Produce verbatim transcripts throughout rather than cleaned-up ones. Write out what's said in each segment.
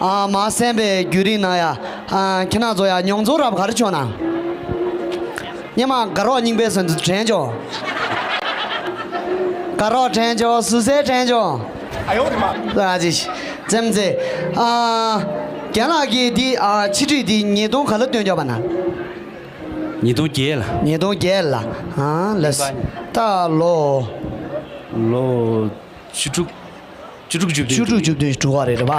ཨ་མ་གསན་པའི་བརྒྱུད་རིམ་ནང་ཡ། ཨ་ཁྱེད་རང་ཚོ་ཡ་མྱོང་ཚོར་རབ་ག་རེ་བྱུང་ན། སྙེ་མ་དགའ་རོགས་རྙིང་པའི་སོན་དྲན་བྱུང་། དགའ་རོགས་དྲན་བྱུང་། ཟུར་ཟའི་དྲན་བྱུང་། ཨ་ཡོ་རེ་མ། ཨ་ཅི། ཙམ་ཙེ། ཨ་རྒན་ལགས་ཀྱིས་འདི་ཨ་ཕྱི་དྲིལ་འདི་ཉིས་སྟོང་ག་ལ་བཏོན་ཆོག་པ་ན། ཉིས་སྟོང་བརྒྱད་ལ། ཉིས་སྟོང་བརྒྱད་ལ། ཨ་ལས། ད་ལོ། ལོ། བཅུ་དྲུག་བཅུ་དྲུག་བཅུ་བདུན། བཅུ་དྲུག་བཅུ་བདུན་འགྲོ་གི་རེད་པ།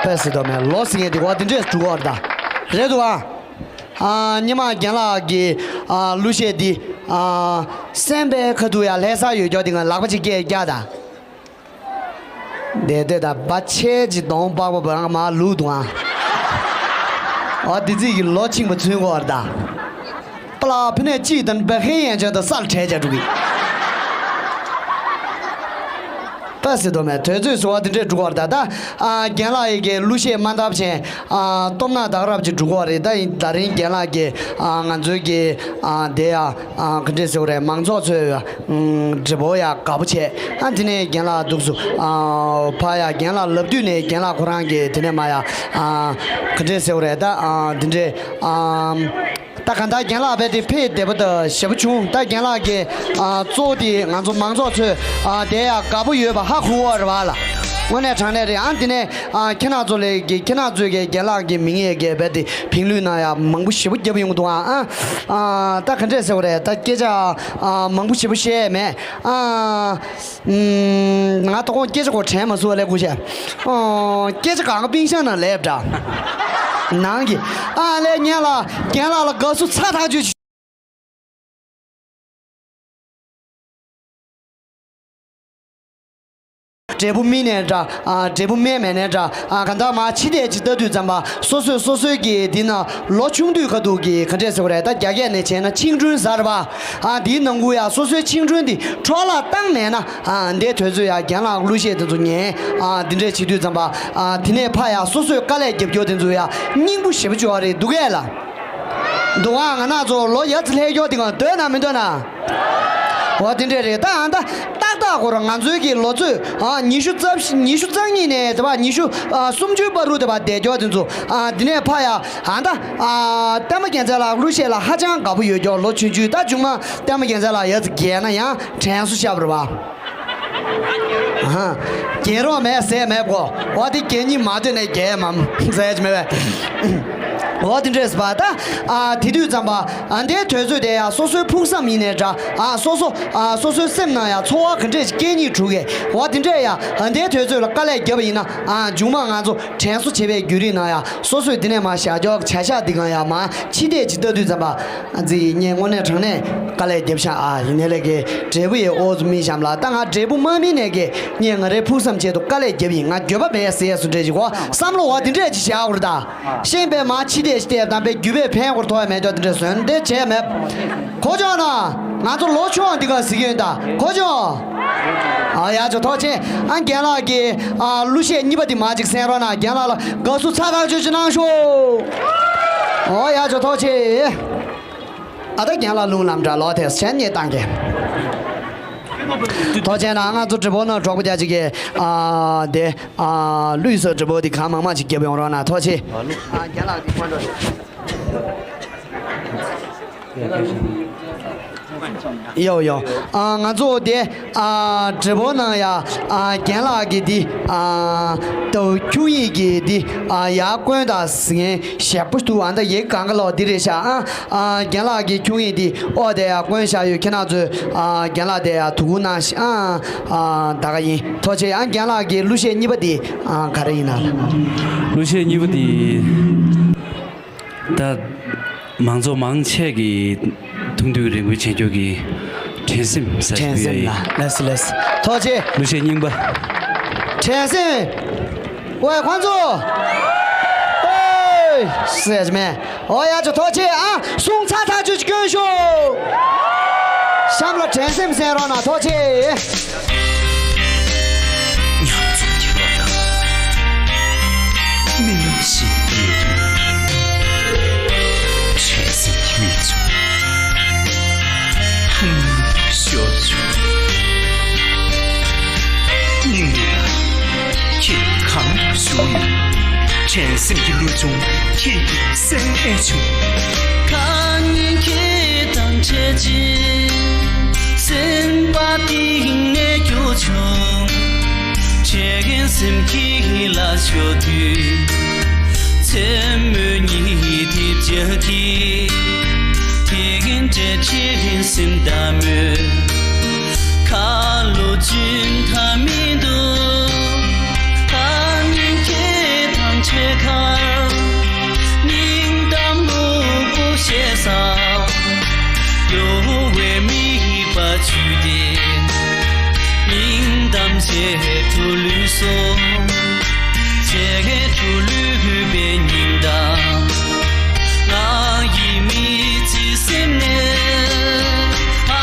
དཔེ་སྲིད་དོ་མེད་ལོ་ཟེར་མཁན་དེ་གོ་དེ་འདྲས་འགྲོ་གི་རེད་ད། རེད་འདུག་ཨ། ཨ་སྙེ་མ་རྒན་ལགས་ཀྱི་ཨ་གླུ་གཞས་འདི་ཨ་གསན་པའི་ཁ་ཐུག་ཡ་ལྷ་ས་ཡོད་ཀྱོག་དེ་ང་ལག་པ་ཅིག་སྐྱེལ་རྒྱག་ད། དེ་དེ་ད་བ་ཆེ་ཅིག་གདོང་པགས་པ་བ་རང་མ་ལུག་འདུག་ཨ། ཨ་དེ་ཚིག་གི་ལོ་ཆིང་པ་ཚུན་གོ་རེད་ད། པ་ལགས་ཕི་ནས་ཅིག་དང་བ་ཧེ་ཡན་ཆད་དང་སལ་བྲལ་བྱ་འགྲོ་གི། ད་སྲིད་དོ་མེད་དུས་ཚོད་བཟོ་བ་དེ་འདྲས་འགྲོ་གི་རེད་ད། ད་ཨ་རྒན་ལགས་ཡི་གེ་གླུ་གཞས་མ་འདབ་ཆེན་ཨ་སྟོབས་ན་དག་རབ་ཅིག་འགྲོ་གི་རེད་ད། ཡིན་ད་རིང་རྒན་ལགས་ཀྱི་ཨ་ང་ཚོའི་གི་ཨ་དེ་ཡ་ཨ་ག་འདྲས་ཟེར་བ་རེད། མང་ཚོགས་ཚོས་ཨ་འདྲི་པོ་ཡ་དགའ་པོ་བྱས། ཨ་དེ་ནས་རྒན་ལགས་འདུག་སུ་ཨ་ཕ་ཡ་རྒན་ལགས་ལབ་དུས་ནས་རྒན་ལགས་ཁོ་རང་གི་དེ་ནས་མ་ཡ་ཨ་ག་འདྲས་ཟེར་བ་རེད་ད། ཨ་དེ་འདྲས་ཨ། ད་གང་ལྟར་རྒན་ལགས་རྦད་དེ་ཕེབས་བདེ་པོ་དང་ཞེ་པོ་བྱུང་། ད་རྒན་ལགས་ཀྱི་ཨ་གཙོ་བོ་དེ་ང་ཚོ་མང་ཚོགས་ཚོས་ཨ་དེ་ཡ་དགའ་པོ་ཡོད་པ་ཧ་གོ་བ་རེད་པ་ལ། དངོས་གནས་དྲང་གནས་རེད། ཨ་འདི་ནས་ཨ་ཁྱེད་རང་ཚོ་ལས་ཀྱི་ཁྱེད་རང་ཚོས་ཀྱི་རྒན་ལགས་ཀྱི་མིང་ཡས་ཀྱི་རྦད་དེ་ཕིང་ལུས་ན་ཡ་མང་པོ་ཞེ་པོ་རྒྱབ་ཡོང་གི་འདུག་ཨ། ཨ་ད་ག་འདྲས་ཟེར་བ་རེད། ད་སྐད་ཆ་ཨ་མང་པོ་ཞེ་པོ་བཤད་མེད་ཨ། ང་ད་ཁོང་སྐད་ཆ་གོ་དྲན་མ་སོང་བ་ལས་གུ་ཤ། ཨོ། སྐད་ཆ་གང་ག་པིང་ཤང་ནང་ལེབ་འདྲ། ནང་གི་ཨ་ལས་ཉན་ལ་རྒན་ལགས་ལ་དགའ་བསུ་ཚ་ཐག་ཆོད། འབྲས་བུ་སྨིན་ནས་འདྲ། ཨ་འབྲས་བུ་སྨིན་མེད་ནས་འདྲ། ཨ་ག་འདྲ་མ་ཕྱི་བལྟས་ཅིག་ལྟ་དུས་ཙམ་པ་སོ་སོས་སོ་སོའི་གི་འདི་ན་ལོ་ཆུང་དུས་ཁ་ཐུག་གི་ག་འདྲས་ཟེར་བ་རེད། ད་རྒྱ་སྐད་ནས་བྱས་ན་ཆིང་ཀྲུན་ཟེར་བ། ཨ་འདིའི་ནང་ཁུལ་ཡ་སོ་སོའི་ཆིང་ཀྲུན་འདི་འཕྲོ་བརླག་བཏང་མེད་ན། ཨ་འདས་དུས་ཚོད་ཡ་རྒན་ལགས་གླུ་གཞས་དེ་ཚོ་ཉན། ཨ་འདི་འདྲས་བྱེད་དུས་ཙམ་པ། ཨ་དེ་ནས་ཕ་ཡ་སོ་སོས་དཀའ་ལས་རྒྱབ་སྐྱོར་དེ་ཚོ་ཡ་སྙིང་པོ་ཞེ་པོ་ཅིག་ཡོད་རེད་འདུག་གས་ལ། འདུག་ཨ། ང་ན་ཚོ་ལོ་ཡ་ཙི་ལྷད་སྐྱོ་དེ་གང་འདོད་ན་མི་འདོད་ན། འོ་དེ་འདྲས་རེད། ད་ཨ་ད་ཏག་ཏག་གོ་ར་ང་ཚོའི་གི་ལོ་ཚོད་ཨ་ཉི་ཤུ་རྩ་ཉི་ཤུ་རྩ་གཉིས་ནས་དེ་བ་ཉི་ཤུ་ཨ་སུམ་ཅུའི་བར་རུ་དེ་བ་བསྡད་སྐྱོ་དེ་ཚོ། ཨ་འདི་ནས་ཕ་ཡ་ཨ་ད་ཨ་བསྟན་པ་རྒྱལ་མཚན་ལགས་གླུ་གཞས་ལ་ཧ་ཅང་དགའ་པོ་ཡོད་སྐྱོ་ལོ་ཆུང་ཆུང་། ད་མཇུག་མ་བསྟན་པ་རྒྱལ་མཚན་ལགས་ཡ་ཙི་རྒས་ན་ཡང་དྲན་གསོ་བཤད་པ་རེད་བ། ཨ་ཧ། རྒྱལ་རོགས་མེད་ཟས་མེད་གོ། འོ་དེ་རྒྱལ་གཉིས་མ་ཐོན་ནས་རྒྱལ་མམ་ཟས་ཀྱི་མེད་པས། འོ་དེ་འདྲས་པ་ད། ཨ་དེ་དུས་ཙམ་པ་ཨ་འདའི་དུས་ཚོད་དེ་ཡང་སོ་སོའི་ཕུགས་བསམ་ཡིན་ནའི་འདྲ། ཨ་སོ་སོ་ཨ་སོ་སོའི་སེམས་ནང་ཡང་ཚོར་བ་ག་འདྲས་སྐྱེ་སྙིང་བྲོ་གས། འོ་དེ་འདྲས་ཡང་ཨ་འདའི་དུས་ཚོད་ལ་དཀའ་ལས་བརྒྱབ་པ་ཡིན་ན། ཨ་མཇུག་མ་ང་ཚོ་དྲན་གསོ་བྱེད་པའི་བརྒྱུད་རིམ་ནང་ཡང་སོ་སོས་དེ་ནས་མ་བཞག་ཀྱོག་བྱ་བཞག་འདི་གང་ཡང་མ་ཕྱི་བལྟས་ཅིག་ལྟ་དུས་ཙམ་པ། ཨ་ཙི་ངས་དངོས་གནས་དྲང་གནས་དཀའ་ལས་རྒྱབ་ཤག་ཨ་ཡིན་ནའི་ལས་ཀའི་འབྲས་བུ་ཡི་ཨོ་ཙི་སྨིན་ཤམ་ལ། ད་ང་འབྲས་བུ་མ་སྨིན་ནས་ཀྱི་ངས་ང་རའི་ཕུགས་བསམ་ཆེད་དུ་དཀའ་ལས་རྒྱབ་ཡིན། ང་འགྱོད་པ་མེད་ཟེར་ཡས་སུ་འདྲས་ཅིག་གོ་བསམ་བློ་བ་འདི་འདྲས་ཅིག་བཞག་དགོས་རེད་ད། ཤེས་པས་མ་ཕྱི་བལྟས་ཤི་བལྟས་དང་པའི་རྒྱུད་པས་ཕན་ཁོར་ཐོགས་ཡ་མེད་ཀྱོག་འདི་འདྲས་ཟོན་འདི་བྱས་མེད། གོ་ཅོག་ན་ང་ཚོ་ལོ་ཆུང་བ་འདི་ག་ཟིག་ཡོད་ད་གོ་ཅོག་ཨ་ཡ་ཅོ་ཐོག་ཆེ། ཨ་རྒན་ལགས་ཀྱི་ཨ་གླུ་གཞས་གཉིས་པ་འདི་མ་ཅིག་གསན་རོགས་གནང་། རྒན་ལགས་ལ་དགའ་བསུ་ཚ་ཐག་ཆོད་ཅིག་གནང་ཤོག་ཨོ་ཡ་ཅོ་ཐོག་ཆེ། ཨ་ད་རྒན་ལགས་རླུང་ལམ་འདྲ་ལོག་ཐེ་སེ་ཆེན་ཉེ་བཏང་གེ། ཐོག་ཆེ་ན་ང་ཚོ་གྲི་པོ་ནང་གྲོགས་པོ་རྒྱ་ཅིག་གི་ཨ་དེ་ཨ་ལུས་སོ་གྲི་པོ་འདི་གང་མང་མང་ཅིག་རྒྱབ་ཡོང་རོགས་གནང་། ཐོག་ཆེ། ཨ་རྒན་ལགས་འདི་ཁོང་ཁྲོ་ཡོ་ཡོ། ཨ་ང་ཚོ་དེ་ཨ་གྲི་པོ་ནང་ཡ་ཨ་རྒན་ལགས་ཀྱི་དེ་ཨ་ཏོ་ཁྱུང་ཡིག་གི་དེ་ཨ་ཡ་བཀོན་དང་ཟིན་ཞེ་པོ་འདུག་ཨ་ད་ཡིག་གང་ག་ལོག་འདི་རེད་ཤག་ཨ་ཨ་རྒན་ལགས་ཀྱི་ཁྱུང་ཡིག་དེ་ཨོ་དེ་ཡ་བཀོན་བཞག་ཡོད། ཁྱེད་རང་ཚོས་ཨ་རྒན་ལགས་དེ་ཡ་ཐུགས་ཁུར་གནང་ཤིག་ཨ་ཨ་ད་ག་ཡིན། ཐོག་ཆེ། ཨ་རྒན་ལགས་ཀྱི་གླུ་གཞས་གཉིས་པ་དེ་ཨ་ག་རེ་ཡིན་ན། གླུ་གཞས་གཉིས་པ་དེ། ད་མང་ཚོགས་མང་ཆེ་གི་ཐུང་དུས་རིང་པོའི་བྱེད་སྐྱོ་གི་དྲན་སེམས་ཟེར་དྲན་སེམས་ལ་ལེས་ལེས། ཐོག་ཆེ། གླུ་གཞས་རྙིང་པ། དྲན་སེམས། ཝེ་ཁོང་ཚོ། ཨོའི་ཟེར་མེད། ཨོ་ཡ་ཅོ་ཐོག་ཆེ། ཨ་གསུང་ཚ་ཐག་ཆོད་ཅིག་སྐྱོན་ཤོག་ཤམ་ལ་དྲན་སེམས་གསན་རོགས་གནང་། ཐོག་ཆེ། ཉམས་ཚོ་ཁྱེར་བ་དང་། མི་ལ་ཞིག་ཡོད་དུས། འཕྲལ་སེམས་ཀྱི་མིག་ཆུ། ཕུང་ཤོར་བྱུང་། སྙིང་རུས་ལ། ཁྱེད་གང་དུ་བཞུགས་ཡོད། ཆེན་སེམས་ཀྱི་ལུས་བྱུང་ཁྱེད་ཀྱི་སེམས་ཨེ་བྱུང་། ཁ་ཉིན་ཁྱེད་དང་འཕྲད་ཅིང་། སེམས་པ་གཏིང་ནས་སྐྱོ་བྱུང་། ཁྱེད་ཀྱི་སེམས་ཀྱི་ལ་ཤོད་དུས། མཚན་མོ་ཉིད་དེ་བརྗོད་ཀྱི། དེ་གིན་འདྲེ་ཁྱེད་ཀྱི་སེམས་དམ་མོ། ཁ་ལོ་ཅུང་ཐ་མི་འདུག་ད་ཉིན་ཁྱེད་དང་འཕྲད་ཁར། སྙིང་གཏམ་སྨུག་པོ་བཤད་ས། གཡོ་བའི་མིད་པ་བཅུད་དེ། སྙིང་གཏམ་བཤད་འགྲོ་ལུས་སོ། བྱེད་འགྲོ་ལུས་པའི་སྙིང་གཏམ། ང་ཡི་མི་ཚེ་སེམས་ནས། ཨ།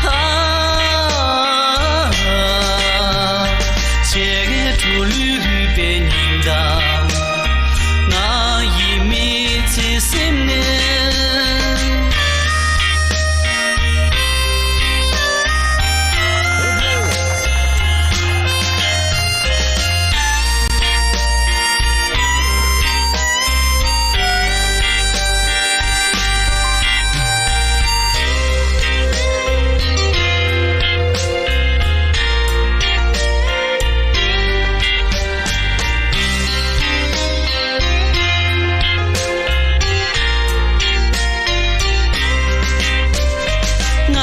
ཨ། ཨ། བྱེད་འགྲོ་ལུས་པའི་སྙིང་གཏམ། ང་ཡི་མི་ཚེ་སེམས་ནས། ང་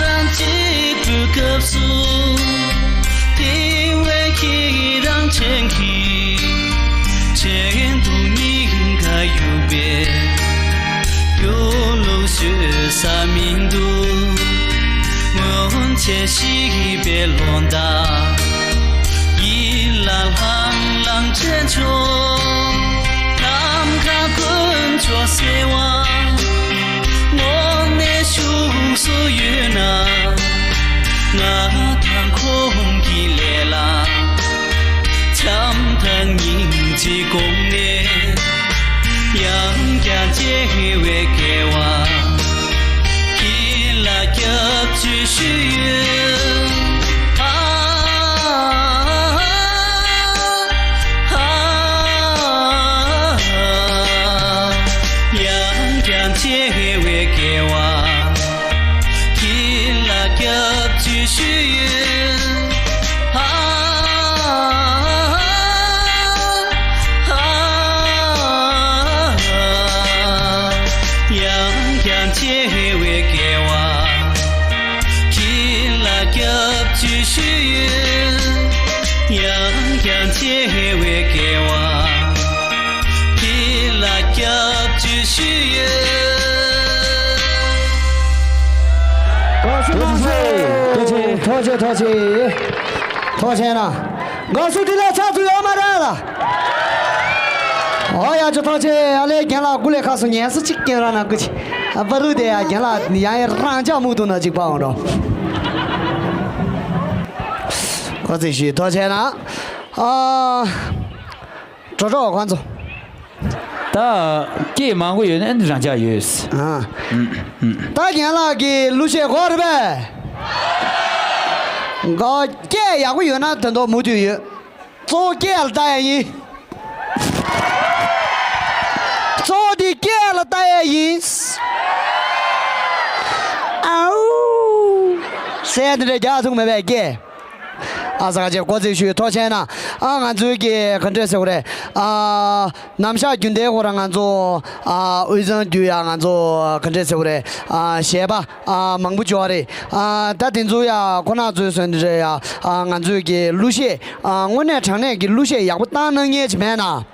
རང་གཅིག་པུའི་སྐབས་སུ། དེ་བས་ཁྱེད་རང་ཆེན་གྱི། ཆེན་དུ་སྙིང་ག་ཡུག་པའི། གཡོ་ལོ་ཤོད་ས་མི་འདུག་སྔོན་ཆད་ཤི་བའི་ལོ་ཟླ། ཡིད་ལ་ལྷང་ལྷང་དྲན་བྱུང་། ནམ་མཁའ་དཀོན་མཆོག་ཟེར་བ། དངོས་གནས་ཤུགས་སུ་ཡོད་ན། ང་དང་ཁོང་གི་ལས་ལ། བྱམས་དང་སྙིང་རྗེའི་སྒོ་ནས། ཡང་བསྐྱར་མཇལ་བའི་སྐལ་བ། ཁྱེད་ལ་སྐྱབས་བཅོལ་ཞུས་ཡོད། ཨ། ཨ། ཡང་བསྐྱར་མཇལ་བའི་སྐལ་བ། ཁྱེད་ལ་སྐྱབས་བཅོལ་ཞུས་ཡོད། ཨ། ཨ། ཡང་བསྐྱར་མཇལ་བའི་སྐལ་བ། ཁྱེད་ལ་སྐྱབས་བཅོལ་ཞུས་ཡོད། ཡང་བསྐྱར་མཇལ་བའི་སྐལ་བ། ཁྱེད་ལ་སྐྱབས་བཅོལ་ཞུས་ཡོད། དགའ་བསུ་གནང་ཤོག་ཐུགས་རྗེ་ཆེ། ཐུགས་རྗེ་ཆེ། ཐུགས་རྗེ་ཆེ། ཐུགས་རྗེ་གནང་། དགའ་བསུ་འདི་ལས་ཆགས་ཐུབ་ཡོད་མ་རེད་ལ། ཨོ་ཡ་ཅོ་ཐུགས་རྗེ་ཆེ། ཨ་ལས་རྒན་ལགས་སྐུ་ལས་ཁག་སོང་ཉན་ས་གཅིག་སྐྱེལ་ར་ན་སྐུ་ཆེ། ཨ་པ་རུ་དེ་ཡ་རྒན་ལགས་ཡང་ཡང་རང་ཅག་མུ་ཏུ་ན་གཅིག་པ་འོང་རོ། ཁོ་ཚེ་ཞུས་ཐུགས་རྗེ་གནང་། ཨ། གྲོགས་གྲོགས་ཁོང་ཚོ། ད་སྐད་མང་པོ་ཡོད་ན་རང་ཅག་ཡོད། ཨ། ད་རྒན་ལགས་ཀྱི་གླུ་གཞས་གོ་རེད་པས། གོ་སྐད་ཡག་པོ་ཡོད་ན་དོན་དག་མུ་མཐུད་ཡོད། གཙོ་བོ་སྐད་ལ་ལྟ་ཡ་ཡིན། གཙོ་བོ་དེ་སྐད་ལ་ལྟ་ཡ་ཡིན། ཨའུ། ཟེར་དེ་འདྲ་རྒྱག་ཐུབ་མེད་པའི་སྐད། ཨ་ས་ག་ཅེ་ཀོ་ཙེ་ཞུས་ཐུགས་རྗེ་གནང་། ཨ་ང་ཚོའི་གི་ག་འདྲས་ཟེར་བ་རེད། ཨ་ནམ་ཞག་རྒྱུན་ལྡན་ཁོ་རང་ང་ཚོ་ཨ་དབུས་གཙང་རྒྱུད་ཡ་ང་ཚོ་ག་འདྲས་ཟེར་བ་རེད། ཨ་གཞས་པ་ཨ་མང་པོ་འབྱོར་བ་རེད། ཨ་ད་དེ་ཚོ་ཡ་ཁོ་ན་ཚོའི་སོན་འདི་རེད་ཡ། ཨ་ང་ཚོའི་གི་གླུ་གཞས་ཨ་དངོས་གནས་དྲང་གནས་ཀྱི་གླུ་གཞས་ཡག་པོ་བཏང་གནང་མཁན་ཅིག་མེད་ན།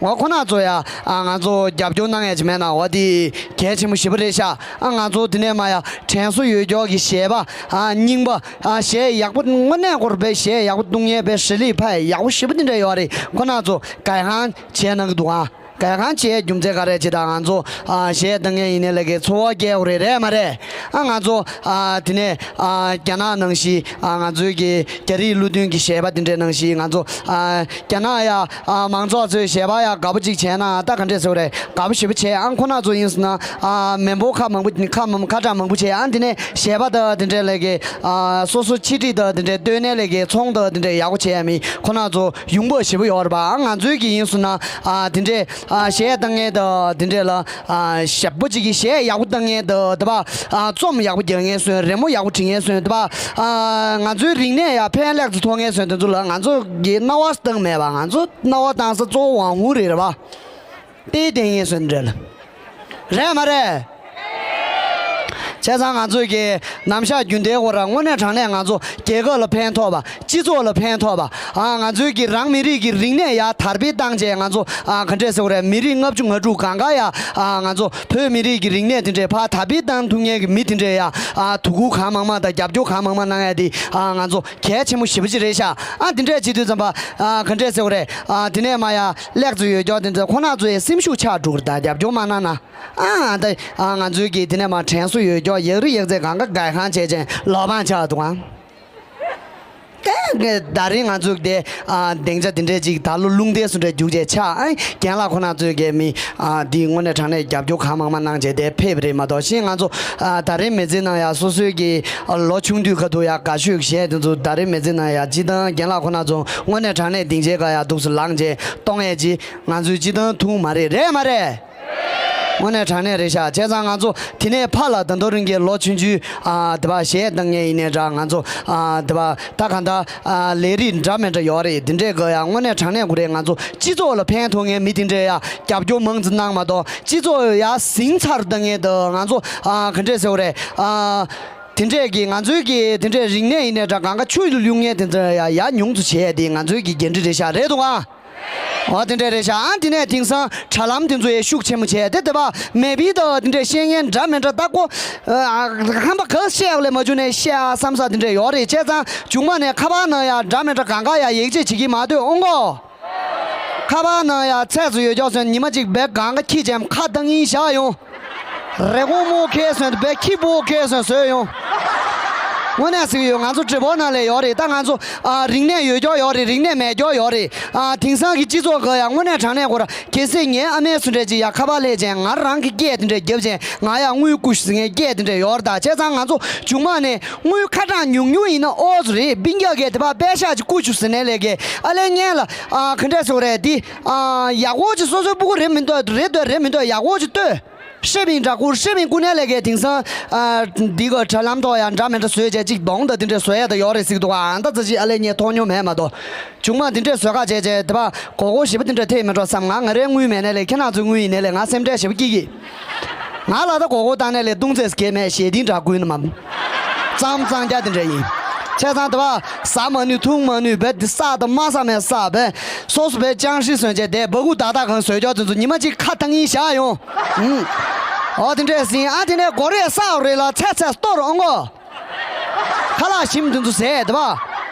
འོ་ཁོ་ན་ཚོ་ཡ་ཨ་ང་ཚོ་རྒྱབ་སྐྱོར་གནང་ཡ་ཅིག་མེད་ན་འོ་དེ་གལ་ཆེན་པོ་ཞེ་པོ་རེད་ཤག་ཨ་ང་ཚོ་དེ་ནས་མ་ཡ་དྲན་གསོ་ཡོད་ཀྱོག་གི་གཞས་པ་ཨ་རྙིང་པ་ཨ་གཞས་ཡག་པོ་དངོས་གནས་སྐོར་བའི་གཞས་ཡག་པོ་བཏུང་མཁན་བའི་ཧྲི་ལི་ཕ་ཡ་ཡག་པོ་ཞེ་པོ་དེ་འདྲ་ཡོད་རེད། ཁོ་ན་ཚོ་ག་ཡང་བྱས་གནང་གི་འདུག་ཨ། གལ་འགངས་ཆེ་རྒྱུ་མཚན་ག་རེ་བྱེད་དང་ང་ཚོ་ཨ་གཞས་བཏང་མཁན་ཡིན་ནའི་ལས་ཀའི་འཚོ་བ་སྐྱེལ་དགོས་རེད། རེད་མ་རེད། ཨ་ང་ཚོ་ཨ་དེ་ནས་ཨ་རྒྱ་ནག་ནང་བཞིན་ཨ་ང་ཚོའི་གི་རྒྱ་རིགས་ལུགས་མཐུན་གྱི་གཞས་པ་དེ་འདྲའི་ནང་བཞིན་ང་ཚོ་ཨ་རྒྱ་ནག་ཡ་ཨ་མང་ཚོགས་ཚོའི་གཞས་པ་ཡ་དགའ་པོ་ཅིག་བྱས་ན་ད་ག་འདྲས་ཟེར་བ་རེད། དགའ་པོ་ཞེ་པོ་བྱས། ཨ་ཁོ་ན་ཚོ་ཡིན་སོང་ན་ཨ་མི་འབོར་ཁ་མང་པོ་ཁ་མང་ཁ་གྲངས་མང་པོ་བྱས། ཨ་དེ་ནས་གཞས་པ་དང་དེ་འདྲའི་ལས་ཀའི་ཨ་སོ་སོ་ཆེད་སྒྲིག་དང་དེ་འདྲའི་སྟོན་ནས་ལས་ཀའི་ཚོང་དང་དེ་འདྲའི་ཡག་པོ་བྱས་ཡ་མི་ཁོ་ན་ཚོ་ཡོང་འབབ་ཞེ་པོ་ཡོད་རེད་པ། ཨ་ང་ཚོའི་གི་ཡིན་སོང་ན་ཨ་དེ་འདྲའི་ཨ་གཞས་བཏང་མཁན་དང་དེ་འདྲའི་ལ་ཨ་ཞེ་པོ་ཅིག་གི་གཞས་ཡག་པོ་བཏང་མཁན་དང་དེ་པ་ཨ་རྩོམ་ཡག་པོ་རྒྱག་མཁན་སོན། རི་མོ་ཡག་པོ་བྲིས་མཁན་སོན། དེ་པ་ཨ་ང་ཚོའི་རིག་གནས་ཡ་ཕན་ལེགས་ཚོ་ཐོགས་མཁན་སོན། དེ་ཚོ་ལ་ང་ཚོ་གི་སྣང་བ་བཏང་མེད་པ། ང་ཚོ་སྣང་བ་བཏང་ས་གཙོ་བོ་ཝང་ཧུ་རེད་རེད་པ། དེ་བསྟན་ངེས་སོན་འདྲ་ལ། རེད་མ་རེད། བྱས་ཙང་ང་ཚོས་ཀྱི་ནམ་ཞག་རྒྱུན་ལྡན་སྐོར་དངོས་གནས་དྲང་གནས་ང་ཚོ་རྒྱལ་ཁབ་ལ་ཕན་ཐོགས་པ། སྤྱི་ཚོགས་ལ་ཕན་ཐོགས་པ། ཨ་ང་ཚོའི་གི་རང་མི་རིགས་ཀྱི་རིག་གནས་ཡར་དར་སྤེལ་བཏང་བྱས། ང་ཚོ་ཨ་ག་འདྲས་ཟེར་དགོས་རེད། མི་རིགས་ལྔ་བཅུ་ང་དྲུག་གང་ག་ཡ་ཨ་ང་ཚོ་བོད་མི་རིགས་ཀྱི་རིག་གནས་དེ་འདྲས་ཕར་དར་སྤེལ་བཏང་ཐུབ་མཁན་གྱི་མི་དེ་འདྲས་ཡ་ཨ་དོ་ཁུར་གང་མང་མང་དང་རྒྱབ་སྐྱོར་གང་མང་མང་གནང་ཡ་དེ་ཨ་ང་ཚོ་གལ་ཆེན་པོ་ཞེ་པོ་ཅིག་རེད་ཤག་ཨ་དེ་འདྲས་བྱེད་དུས་ཙམ་པ་ཨ་ག་འདྲས་ཟེར་དགོས་རེད། ཨ་དེ་ནས་མ་ཡ་ལེགས་ཚོ་ཡོད་ཀྱོག་དེ་ཚོ་ཁོ་ན་ཚོ་ཡི་སེམས་ཤུགས་ཆག་འགྲོ་གི་རེད། ད་རྒྱབ་སྐྱོར་མ་གནང་ན། ཨ་ད་ཨ་ང་ཚོའི་གི་དེ་ནས་མ་དྲན་གསོ་ཡོད་ཀྱོག་ཡག་རི་ཡག་རྩེ་གང་ག་གའི་ཁང་བྱས་ཅན་ལོ་པང་ཆག་འདུག་ཨང་། དེ་ད་རིང་ང་ཚོའི་དེ་ཨ་སྡིངས་ཆ་དེ་འདྲས་ཅིག་ད་ལོ་རླུང་རྟའི་སུ་འདྲ་རྒྱུག་བྱས་ཆག་ཨ་རྒན་ལགས་ཁོ་ན་ཚོའི་གི་མི་ཨ་འདི་དངོས་གནས་དྲང་གནས་རྒྱབ་སྐྱོར་གང་མང་མང་གནང་བྱས་དེ་ཕེབས་རེད་མ་གཏོགས་ཤིང་ང་ཚོ་ཨ་ད་རིང་མི་ཚེ་ནང་ཡ་སོ་སོའི་གི་ལོ་ཆུང་དུས་ཁ་ཐུག་ཡ་དགའ་ཤོས་གཞས་དེ་ཚོ་ད་རིང་མི་ཚེ་ནང་ཡ་སྤྱི་བཏང་རྒན་ལགས་ཁོ་ན་ཚོ་དངོས་གནས་དྲང་གནས་སྡིངས་ཆའི་ཁ་ཡ་འདུག་སུ་ལངས་བྱས་གཏོང་ཡས་ཅི། ང་ཚོའི་སྤྱི་བཏང་ཐུང་མ་རེད། རེད་མ་རེད། དངོས་གནས་དྲང་གནས་རེད་ཤག་བྱས་ཙང་ང་ཚོ་དེ་ནས་ཕར་ལ་ད་དུང་རིང་གི་ལོ་ཆུང་ཆུང་ཨ་དེ་པ་གཞས་བཏང་མཁན་ཡིན་ནའི་འདྲ། ང་ཚོ་ཨ་དེ་པ་ད་གང་ལྟར་ཨ་ལས་རིགས་འདྲ་མི་འདྲ་ཡོད་རེད། དེ་འདྲས་གི་ཡ་དངོས་གནས་དྲང་གནས་དགོས་རེད། ང་ཚོ་སྤྱི་ཚོགས་ལ་ཕན་ཐོགས་མཁན་མི་དེ་འདྲས་ཡ་རྒྱབ་སྐྱོར་མང་ཙམ་གནང་མ་གཏོགས་སྤྱི་ཚོགས་ཡ་ཟིང་ཚར་བཏང་མཁན་དང་ང་ཚོ་ཨ་ག་འདྲས་ཟེར་བ་རེད། ཨ་དེ་འདྲས་ཀྱི་ང་ཚོའི་གི་དེ་འདྲས་རིག་གནས་ཡིན་ནའི་འདྲ། གང་ག་ཆུ་ལ་གཡུག་མཁན་དེ་འདྲ་ཡ་ཡ་ཉུང་དུ་བྱས་ཏེ་ང་ཚོའི་གི་འགན་འཁྲི་རེད་ཤག་རེད་འདུག་ཨ། འོ་དེ་འདྲས་རེད་ཤག་ཨ་དེ་ནས་དེང་སང་དྲ་ལམ་དེ་ཚོ་ཡས་ཤུགས་ཆེན་པོ་བྱས་ཏེ་དེ་པ་མེ་བི་དང་དེ་འདྲས་བཤད་མཁན་འདྲ་མི་འདྲ་ལྟ་གོ་ཨ་ཧམ་པ་ག་བཤད་ཡག་ལས་མ་བྱུང་ནས་བཤད་ཨ་བསམ་ས་དེ་འདྲས་ཡོད་རེད། བྱས་ཙང་མཇུག་མ་ནས་ཁ་པར་ནང་ཡ་འདྲ་མི་འདྲ་གང་ག་ཡ་ཡིག་ཆ་བྱེད་ཀྱི་མ་སྡོད་ཨོང་གོ། ཁ་པར་ནང་ཡ་ཚད་ཚོ་ཡོད་ཀྱོག་སོན་ཉི་མ་གཅིག་བེ་གང་ག་ཁྱི་ཅན་ཁ་བཏང་ཡིན་བཞག་ཡོང་། རེ་སྐོང་མོ་ཁེ་སོན་བེ་ཁྱི་པོ་ཁེ་སོན་བཟོས་ཡོང་། དངོས་གནས་ཟིག་ཡོད། ང་ཚོ་དྲི་བོ་ནང་ལས་ཡོད་རེད། ད་ང་ཚོ་ཨ་རིག་གནས་ཡོད་ཀྱོག་ཡོད་རེད། རིག་གནས་མེད་ཀྱོག་ཡོད་རེད། ཨ་དེང་སང་གི་སྤྱི་ཚོགས་ག་ཡ་དངོས་གནས་དྲང་གནས་གོ་ར་གལ་སྲིད་ངའི་ཨ་མའི་སུ་འདྲ་ཅིག་ཡ་ཁ་པར་ལས་ཅན་ང་རང་གི་སྐད་དེ་འདྲ་རྒྱབ་ཅན་ང་ཡ་དངུལ་བསྐུར་ཟིན་ངའི་སྐད་དེ་འདྲ་ཡོད་རེད། ད་བྱས་ཙང་ང་ཚོ་མཇུག་མ་ནས་དངུལ་ཁ་གྲངས་ཉུང་ཉུང་ཡིན་ན་ཨོ་ཙི་རེད། སྤུན་ཀྱག་གིས་དེ་པ་པད་ཤག་ཅིག་བསྐུར་བཅུག་ཟིན་ནས་ལས་ཀའི་ཨ་ལས་ངན་ལ་ཨ་ག་འདྲ་ཟེར་བ་རེད། འདི་ཨ་ཡག་པོ་ཅིག་སོ་སོའི་སྤུ་གུ་རེད་མི་འདུག་རེད་འདུག་རེད་མི་འདུག་ཡག་པོ་ཅིག་ལྟོས། ཧྲེ་བིན་འདྲ་ཁུར་ཧྲེ་བིན་ཀུ་ནས་ལས་ཀའི་དེང་སང་ཨ་འདི་ག་དྲ་ལམ་ཐོག་ཡང་འདྲ་མི་འདྲ་བཟོས་བྱས་ཅིག་གདོང་དང་དེ་འདྲ་བཟོ་ཡ་ད་ཡོད་རེད་ཟིག་འདུག་ཨ་ད་ཙི་ཅིག་ཨ་ལས་ངས་མཐོང་མྱོང་མེད་མ་གཏོགས། ཆུང་མ་འདི་འདྲས་བཟོས་ཁ་བྱས་བྱས་དེ་པ་གོ་གོ་ཞེ་པོ་འདི་འདྲས་ཐེབས་མི་འགྲོ་བསམ། ང་ང་རའི་དངུལ་མེད་ནས་ལས་ཁྱེད་རང་ཚོའི་དངུལ་ཡིན་ནས་ལས་ང་སེམས་ཁྲལ་ཞེ་པོ་སྐྱེ་གི། ང་ལ་ད་གོ་གོ་བཏང་ནས་ལས་ལྟུང་ཚེས་སྐྱེ་མེད་ཞེ་སྡིག་འདྲ་ཀུན་མམ། གཙང་གཙང་རྒྱ་དེ་འདྲ་ཡིན། བྱས་ཙང་དེ་པ་ཟ་མ་ནུས་འཐུང་མ་ནུས་བས་འདི་ས་དང་དམའ་ས་མེད་ས་བས་སོ་སོ་བས་ཅང་ཧྲི་སོན་བྱས་དེ་སྦ་ཁུག་དག་དག་གང་བཟོས་ཀྱོག་དེ་ཚོ་ཉི་མ་གཅིག་ཁ་བཏང་ཡིན་བཞག་ཡོང་། ཨུམ། འོ་དེ་འདྲས་ཟིན་ཨ་དེ་ནས་སྒོ་རས་ས་འོག་རེད་ལ་ཚད་ཚད་སྟོར་ཨོང་གོ། ཁ་ལག་ཞིམ་དེ་ཚོ་ཟས་དེ་པ།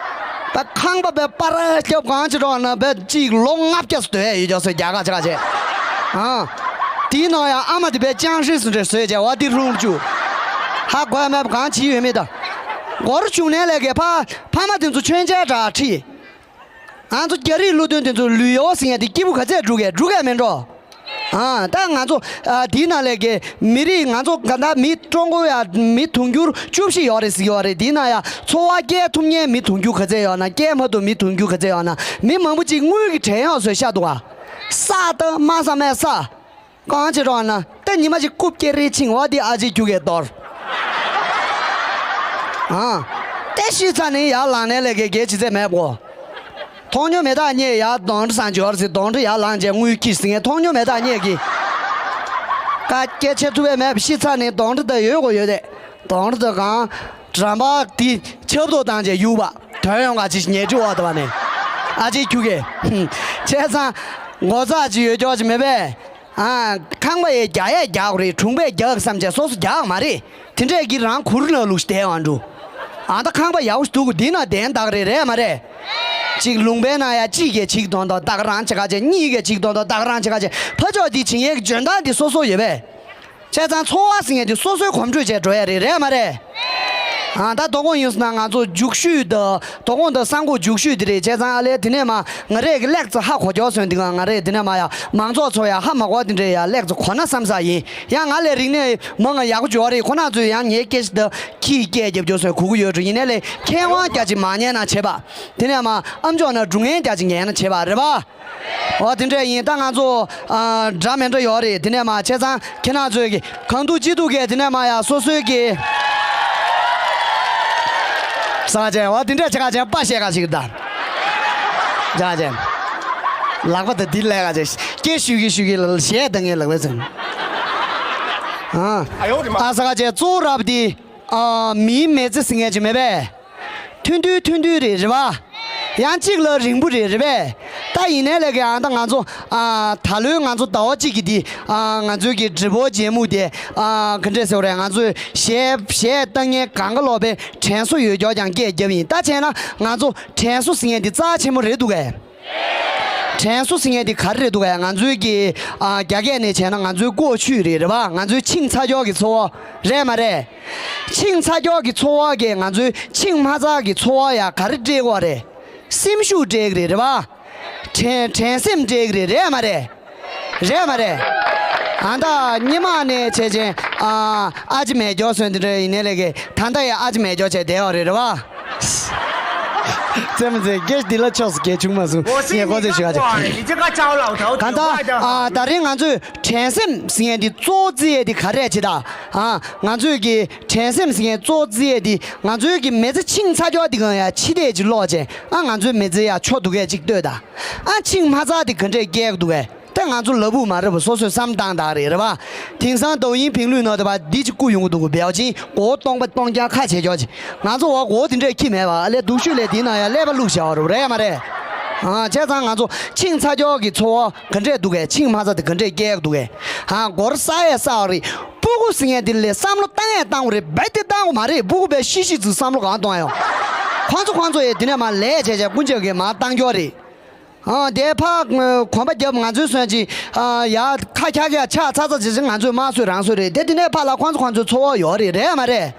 པ་ཁང་པ་བས་པར་རྒྱབ་གང་ཅི་རོགས་ན་བས་གཅིག་ལོ་ལྔ་བརྒྱ་སུ་སྡོད་ཡོད་ཀྱང་སོ་རྒྱ་ག་ཆ་ག་བྱས། ཨ། དེའི་ནང་ཡང་ཨ་མ་དེ་བས་ཅང་ཧྲི་སུ་འདྲ་བཟོས་བྱས་བ་དེ་རུང་བཅུ། ཧ་གོ་ཡ་མེད་པ་གང་བྱེད་ཡོད་མེད་ད། སྒོར་བྱུང་ནས་ལས་ཀའི་ཕ་ཕ་མ་དེ་ཚོ་མཆོད་མཇལ་འདྲ་ཁྲིད། ང་ཚོ་རྒྱ་རིགས་ཀླུ་སྟོན་དེ་ཚོ་ལུས་ཡོ་ཟིན་ཡ་དེ་སྐྱིད་པོ་ག་ཚད་འགྲུག་གས་འགྲུག་གས་མེད་འགྲོ། ཨ་ད་ང་ཚོ་ཨ་དེའི་ནང་ལས་ཀའི་མི་རིགས་ང་ཚོ་ག་ད་མི་ཀྲུང་གོ་ཡ་མི་དུང་ཕྱུར་བཅུ་བཞི་ཡོད་རེད་ཟིག་ཡོད་རེད། དེའི་ནང་ཡ་འཚོ་བ་སྐྱེལ་ཐུབ་མཁན་མི་དུང་ཕྱུར་ག་ཚད་ཡོད་ན་སྐྱེལ་མ་ཐུབ་མི་དུང་ཕྱུར་ག་ཚད་ཡོད་ན་མི་མང་པོ་ཅིག་དངུལ་གྱི་བྲན་གཡོག་བཟོས་ཤག་འདུག་ག་ས་ད་དམའ་ས་མེད་ས། གང་བྱེད་རོགས་ན་ད་ཉི་མ་གཅིག་རྐུབ་ཀེ་རེ་ཆིང་བ་འདི་ཨ་ཅེ་རྒྱུག་གེ་གཏོར། ཨ། ཏེ་ཤི་ཚ་ནི་ཡར་ལངས་ནས་ལས་ཀའི་གེ་ཅི་ཚེ་མེད་པོ། མཐོང་ཉོ་མེ་ཏག་རྙེད་ཡར་གདོང་འདྲི་སང་འབྱོར་ཟི་གདོང་འདྲི་ཡར་ལངས་རྗེས་དངུལ་ཁྱི་ཟི་ངས་མཐོང་ཉོ་མེ་ཏག་རྙེད་གི། ཀ་སྐད་ཆེ་ཐུབ་པའི་མེད་པ་ཤི་ཚ་ནི་གདོང་འདྲི་ད་ཡོད་གོ་ཡོད་དེ། གདོང་འདྲི་ད་གང་། འགྲམ་པ་དེ་ཆབ་ཏོ་བཏང་རྗེས་གཡུག་པ་དོན་ཡོང་ག་ཅི་ཉེ་ཁྲི་འོག་ཏུ་བ་ནི། ཨ་ཅེ་ཁྱུ་གེ། བྱས་ཙང་། མགོ་ཚགས་ཅི་ཡོད་ཀྱོག་ཅི་མེད་པས། ཨ། ཁང་པ་ཡས་རྒྱག་ཡས་རྒྱག་རེད། གྲོང་པས་རྒྱག་བསམ་བྱས་སོ་སོ་རྒྱག་མ་རེད། དེ་འདྲས་ཀྱི་རང་གུར་ན་ལུགས་བསྡད་འང་འགྲོ། ཨ་ད་ཁང་པ་ཡག་པོ་ཞིག་འདུག་འདི་ན་གདན་བདག་རེད་རེད་མ་རེད། གཅིག་ལུང་པའི་ནང་ཡ་གཅིག་གིས་གཅིག་དོན་དུ་ད་ག་རང་བྱེད་ག་བྱེད། གཉིས་ཀས་གཅིག་དོན་དུ་ད་ག་རང་བྱེད་ག་བྱེད། ཕ་ཕྱོགས་འདི་བྱིན་ཡས་ཀྱི་འཇོན་ཐང་འདི་སོ་སོ་ཡོད་པས། བྱས་ཙང་འཚོ་བ་ཟེར་མཁན་འདི་སོ་སོའི་གོམ་བགྲོད་བྱས་འགྲོ་ཡ་རེད། རེད་མ་རེད། ཨ་ད་དོ་དགོང་ཡིན་སོང་ན་ང་ཚོ་རྒྱུགས་ཤུལ་དུ་དོ་དགོང་དུ་གསང་སྒོ་རྒྱུགས་ཤུལ་འདི་རེད། བྱས་ཙང་ཨ་ལས་དེ་ནས་མ་ང་རས་ཀྱི་ལེགས་ཙི་ཧ་གོ་ཀྱོག་སོང་འདི་ག་ང་རས་དེ་ནས་མ་ཡ་མང་ཚོགས་ཚོ་ཡ་ཧ་མ་གོ་འདི་འདྲས་ཡ་ལེགས་ཙི་གོ་ན་བསམ་ས་ཡིན། ཡང་ང་ལས་རིག་གནས་མང་ང་ཡག་པོ་ཅོ་རེད། ཁོ་ན་ཚོས་ཡང་ངའི་སྐད་ཆ་འདི་ཁྱི་སྐད་རྒྱབ་ཀྱོག་སོང་གུ་གུ་ཡོད་འགྲོ། ཡིན་ནའི་ལས་མཁས་དབང་རྒྱ་ཆེ་མ་ཉན་ན་བྱེད་པ། དེ་ནས་མ་ཨམ་ཅོག་ན་སྒྲུང་ངན་རྒྱ་ཆེ་ཉན་ན་བྱེད་པ་རེད་པ། འོ་དེ་འདྲས་ཡིན། ད་ང་ཚོ་ཨ་འདྲ་མི་འདྲ་ཡོད་རེད། དེ་ནས་མ་བྱས་ཙང་ཁྱེད་རང་ཚོས་ཀྱི་གང་ཐུག་ཅི་ཐུག་གི་དེ་ནས་མ་ཡ་སོ་སོའི་གི་ས་ཆ་འོ་དེ་འདྲས་ཆ་ག་ཅན་པ་བཤད་ག་ཞིག་ད་ཆ་ག་ཅན་ལག་པ་དང་དེ་ལས་ག་ཅན་སྐད་ཞུ་གི་ཞུ་གི་ལ་གཞས་ད་ངའི་ལག་པ་ཟིན། ཨ་ཨ་ས་ག་ཅན་གཙོ་བོ་རབ་དེ་ཨ་མིའི་མི་ཚེ་ཟིན་ངེས་ཅིག་མེད་པས། ཐུང་ཐུང་ཐུང་ཐུང་རེད། རེད་པ། ཡང་གཅིག་ལ་རིང་པོ་རེད། རེད་པས། ད་ཡིན་ནའི་ལས་ཀའི་ཨ་ད་ང་ཚོ་ཨ་ད་ལོའི་ང་ཚོ་ཟླ་བ་གཅིག་གི་དེ་ཨ་ང་ཚོའི་གི་ཌི་བོ་ཇེ་མུ་དེ་ཨ་ག་འདྲས་ཟེར་བ་རེད། ང་ཚོས་གཞས་གཞས་ལྟ་མཁན་གང་ག་ལོག་པའི་དྲན་གསོ་ཡོད་ཀྱོག་ཀྱང་སྐད་རྒྱབ་ཡིན། ད་བྱས་ན་ང་ཚོ་དྲན་གསོ་ཟེར་མཁན་དེ་རྩ་ཆེན་པོ་རེད་འདུག་གས། དྲན་གསོ་ཟེར་མཁན་དེ་ག་རེ་རེད་འདུག་གས། ང་ཚོའི་གི་ཨ་རྒྱ་སྐད་ནས་བྱས་ན་ང་ཚོའི་ཀོ་ཆུས་རེད། རེད་པ། ང་ཚོའི་ཆིངས་ཚ་ཀྱོག་གི་འཚོ་བ་རེད་མ་རེད། ཆིངས་ཚ་ཀྱོག་གི་འཚོ་བ་གིས་ང་ཚོའི་ཆིངས་མ་ཚ་གི་འཚོ་བ་ཡ་ག་རེ་སྤྲད་དགོས་རེད། སེམས་ཤུགས་སྤྲད་གི་རེད། རེད་པ། དྲན་དྲན་སེམས་སྤྲད་གི་རེད། རེད་མ་རེད། རེད་མ་རེད། ཨ་ད་སྔོན་མ་ནས་བྱས་ཅན་ཨ་ཨ་ཅེ་མེད་ཀྱོག་སོན་དེ་འདྲ་ཡིན་ནའི་ལས་ཀའི་ད་ལྟ་ཡ་ཨ་ཅེ་མེད་ཀྱོག་བྱས་བསྡད་ཡོད་རེད། རེད་པ། ཙེ་མ་ཙེ་སྐད་འདི་ལ་ཆོག་སྐད་ཆུང་མ་སོང་ངས་གོ་ཚོད་ཞུ་ག་ཅེ། གང་ལྟར་ཨ་ད་རིང་ང་ཚོས་དྲན་སེམས་ཟེར་མཁན་འདི་གཙོ་བོ་བརྩི་ཡས་འདི་ག་རེ་བྱེད་ད། ཨ་ང་ཚོས་ཀྱི་དྲན་སེམས་ཟེར་མཁན་གཙོ་བོ་བརྩི་ཡས་འདི་ང་ཚོའི་གི་མི་ཚེ་ཆིངས་ཚ་ཀྱོག་འདི་གང་ཡ་ཕྱི་བལྟས་ཅིག་ཀློག་ཅེ། ཨ་ང་ཚོའི་མི་ཚེ་ཡ་ཆོ་འདུག་གས་ཅིག་ལྟོས་ད། ཨ་ཆིངས་མ་ཚ་འདི་ག་འདྲས་སྐྱེལ་གི་འདུག་གས། ད་ང་ཚོ་ལ་ཕུག་མ་རེད་པ། སོ་སོས་བསམ་བཏང་དག་རེད། རེད་པ། དེང་སང་ཏོག་དབྱིན་བིང་ལུས་ནང་དུ་བ་འདི་ཅིག་བསྐུར་ཡོང་གི་འདུག་གོ། བེའོ་ཅིན་མགོ་བོ་སྟོང་པ་སྟོང་རྐྱང་ཁ་བྱེད་ཀྱོག་ཅིག་ང་ཚོ་བ་མགོ་བོ་དེ་འདྲས་ཁྱི་མེད་པ། ཨ་ལས་སྡུག་ཤོས་ལས་དེའི་ནང་ཡ་ཀླད་པ་བླུགས་བཞག་པ་རེད། རེད་མ་རེད། ཨ་བྱས་ཙང་ང་ཚོ་ཆིངས་ཚ་ཀྱོག་གི་འཚོ་བ་ག་འདྲས་འདུག་གས། ཆིངས་མ་ཚ་དེ་ག་འདྲས་སྐྱེལ་གི་འདུག་གས། ཨ་སྒོར་ས་ཡས་ས་བ་རེད། སྤུ་གུ་ཟེར་མཁན་དེ་ལས་བསམ་བློ་བཏང་ཡས་བཏང་དགོས་རེད། རྦད་དེ་བཏང་དགོས་མ་རེད། སྤུ་གུ་བས་ཤི་ཤི་ཚུལ་བསམ་བློ་གང་གཏོང་ཡོང་། ཁོང་ཚོ་ཁོང་ཚོ་ཡས་དེ་ནས་མ་ལས་བྱས་བྱས་ཀུན་སྤྱོད་ཀྱི་མ་བཏང་ཀྱོག་རེད། ཨ་དེ་ཕ་གོམ་པ་རྒྱབ་ང་ཚོའི་སོན་ཅིག་ཨ་ཡ་ཁ་ཁྱག་ཁྱག་ཆགས་ཚ་ཚ་ཇི་ཇི་ང་ཚོའི་དམར་གསོད་རང་གསོད་རེད། དེ་དེ་ནས་ཕ་ལ་ཁོང་ཚོ་ཁོང་ཚོའི་འཚོ་བ་ཡོད་རེད། རེད་མ་རེད།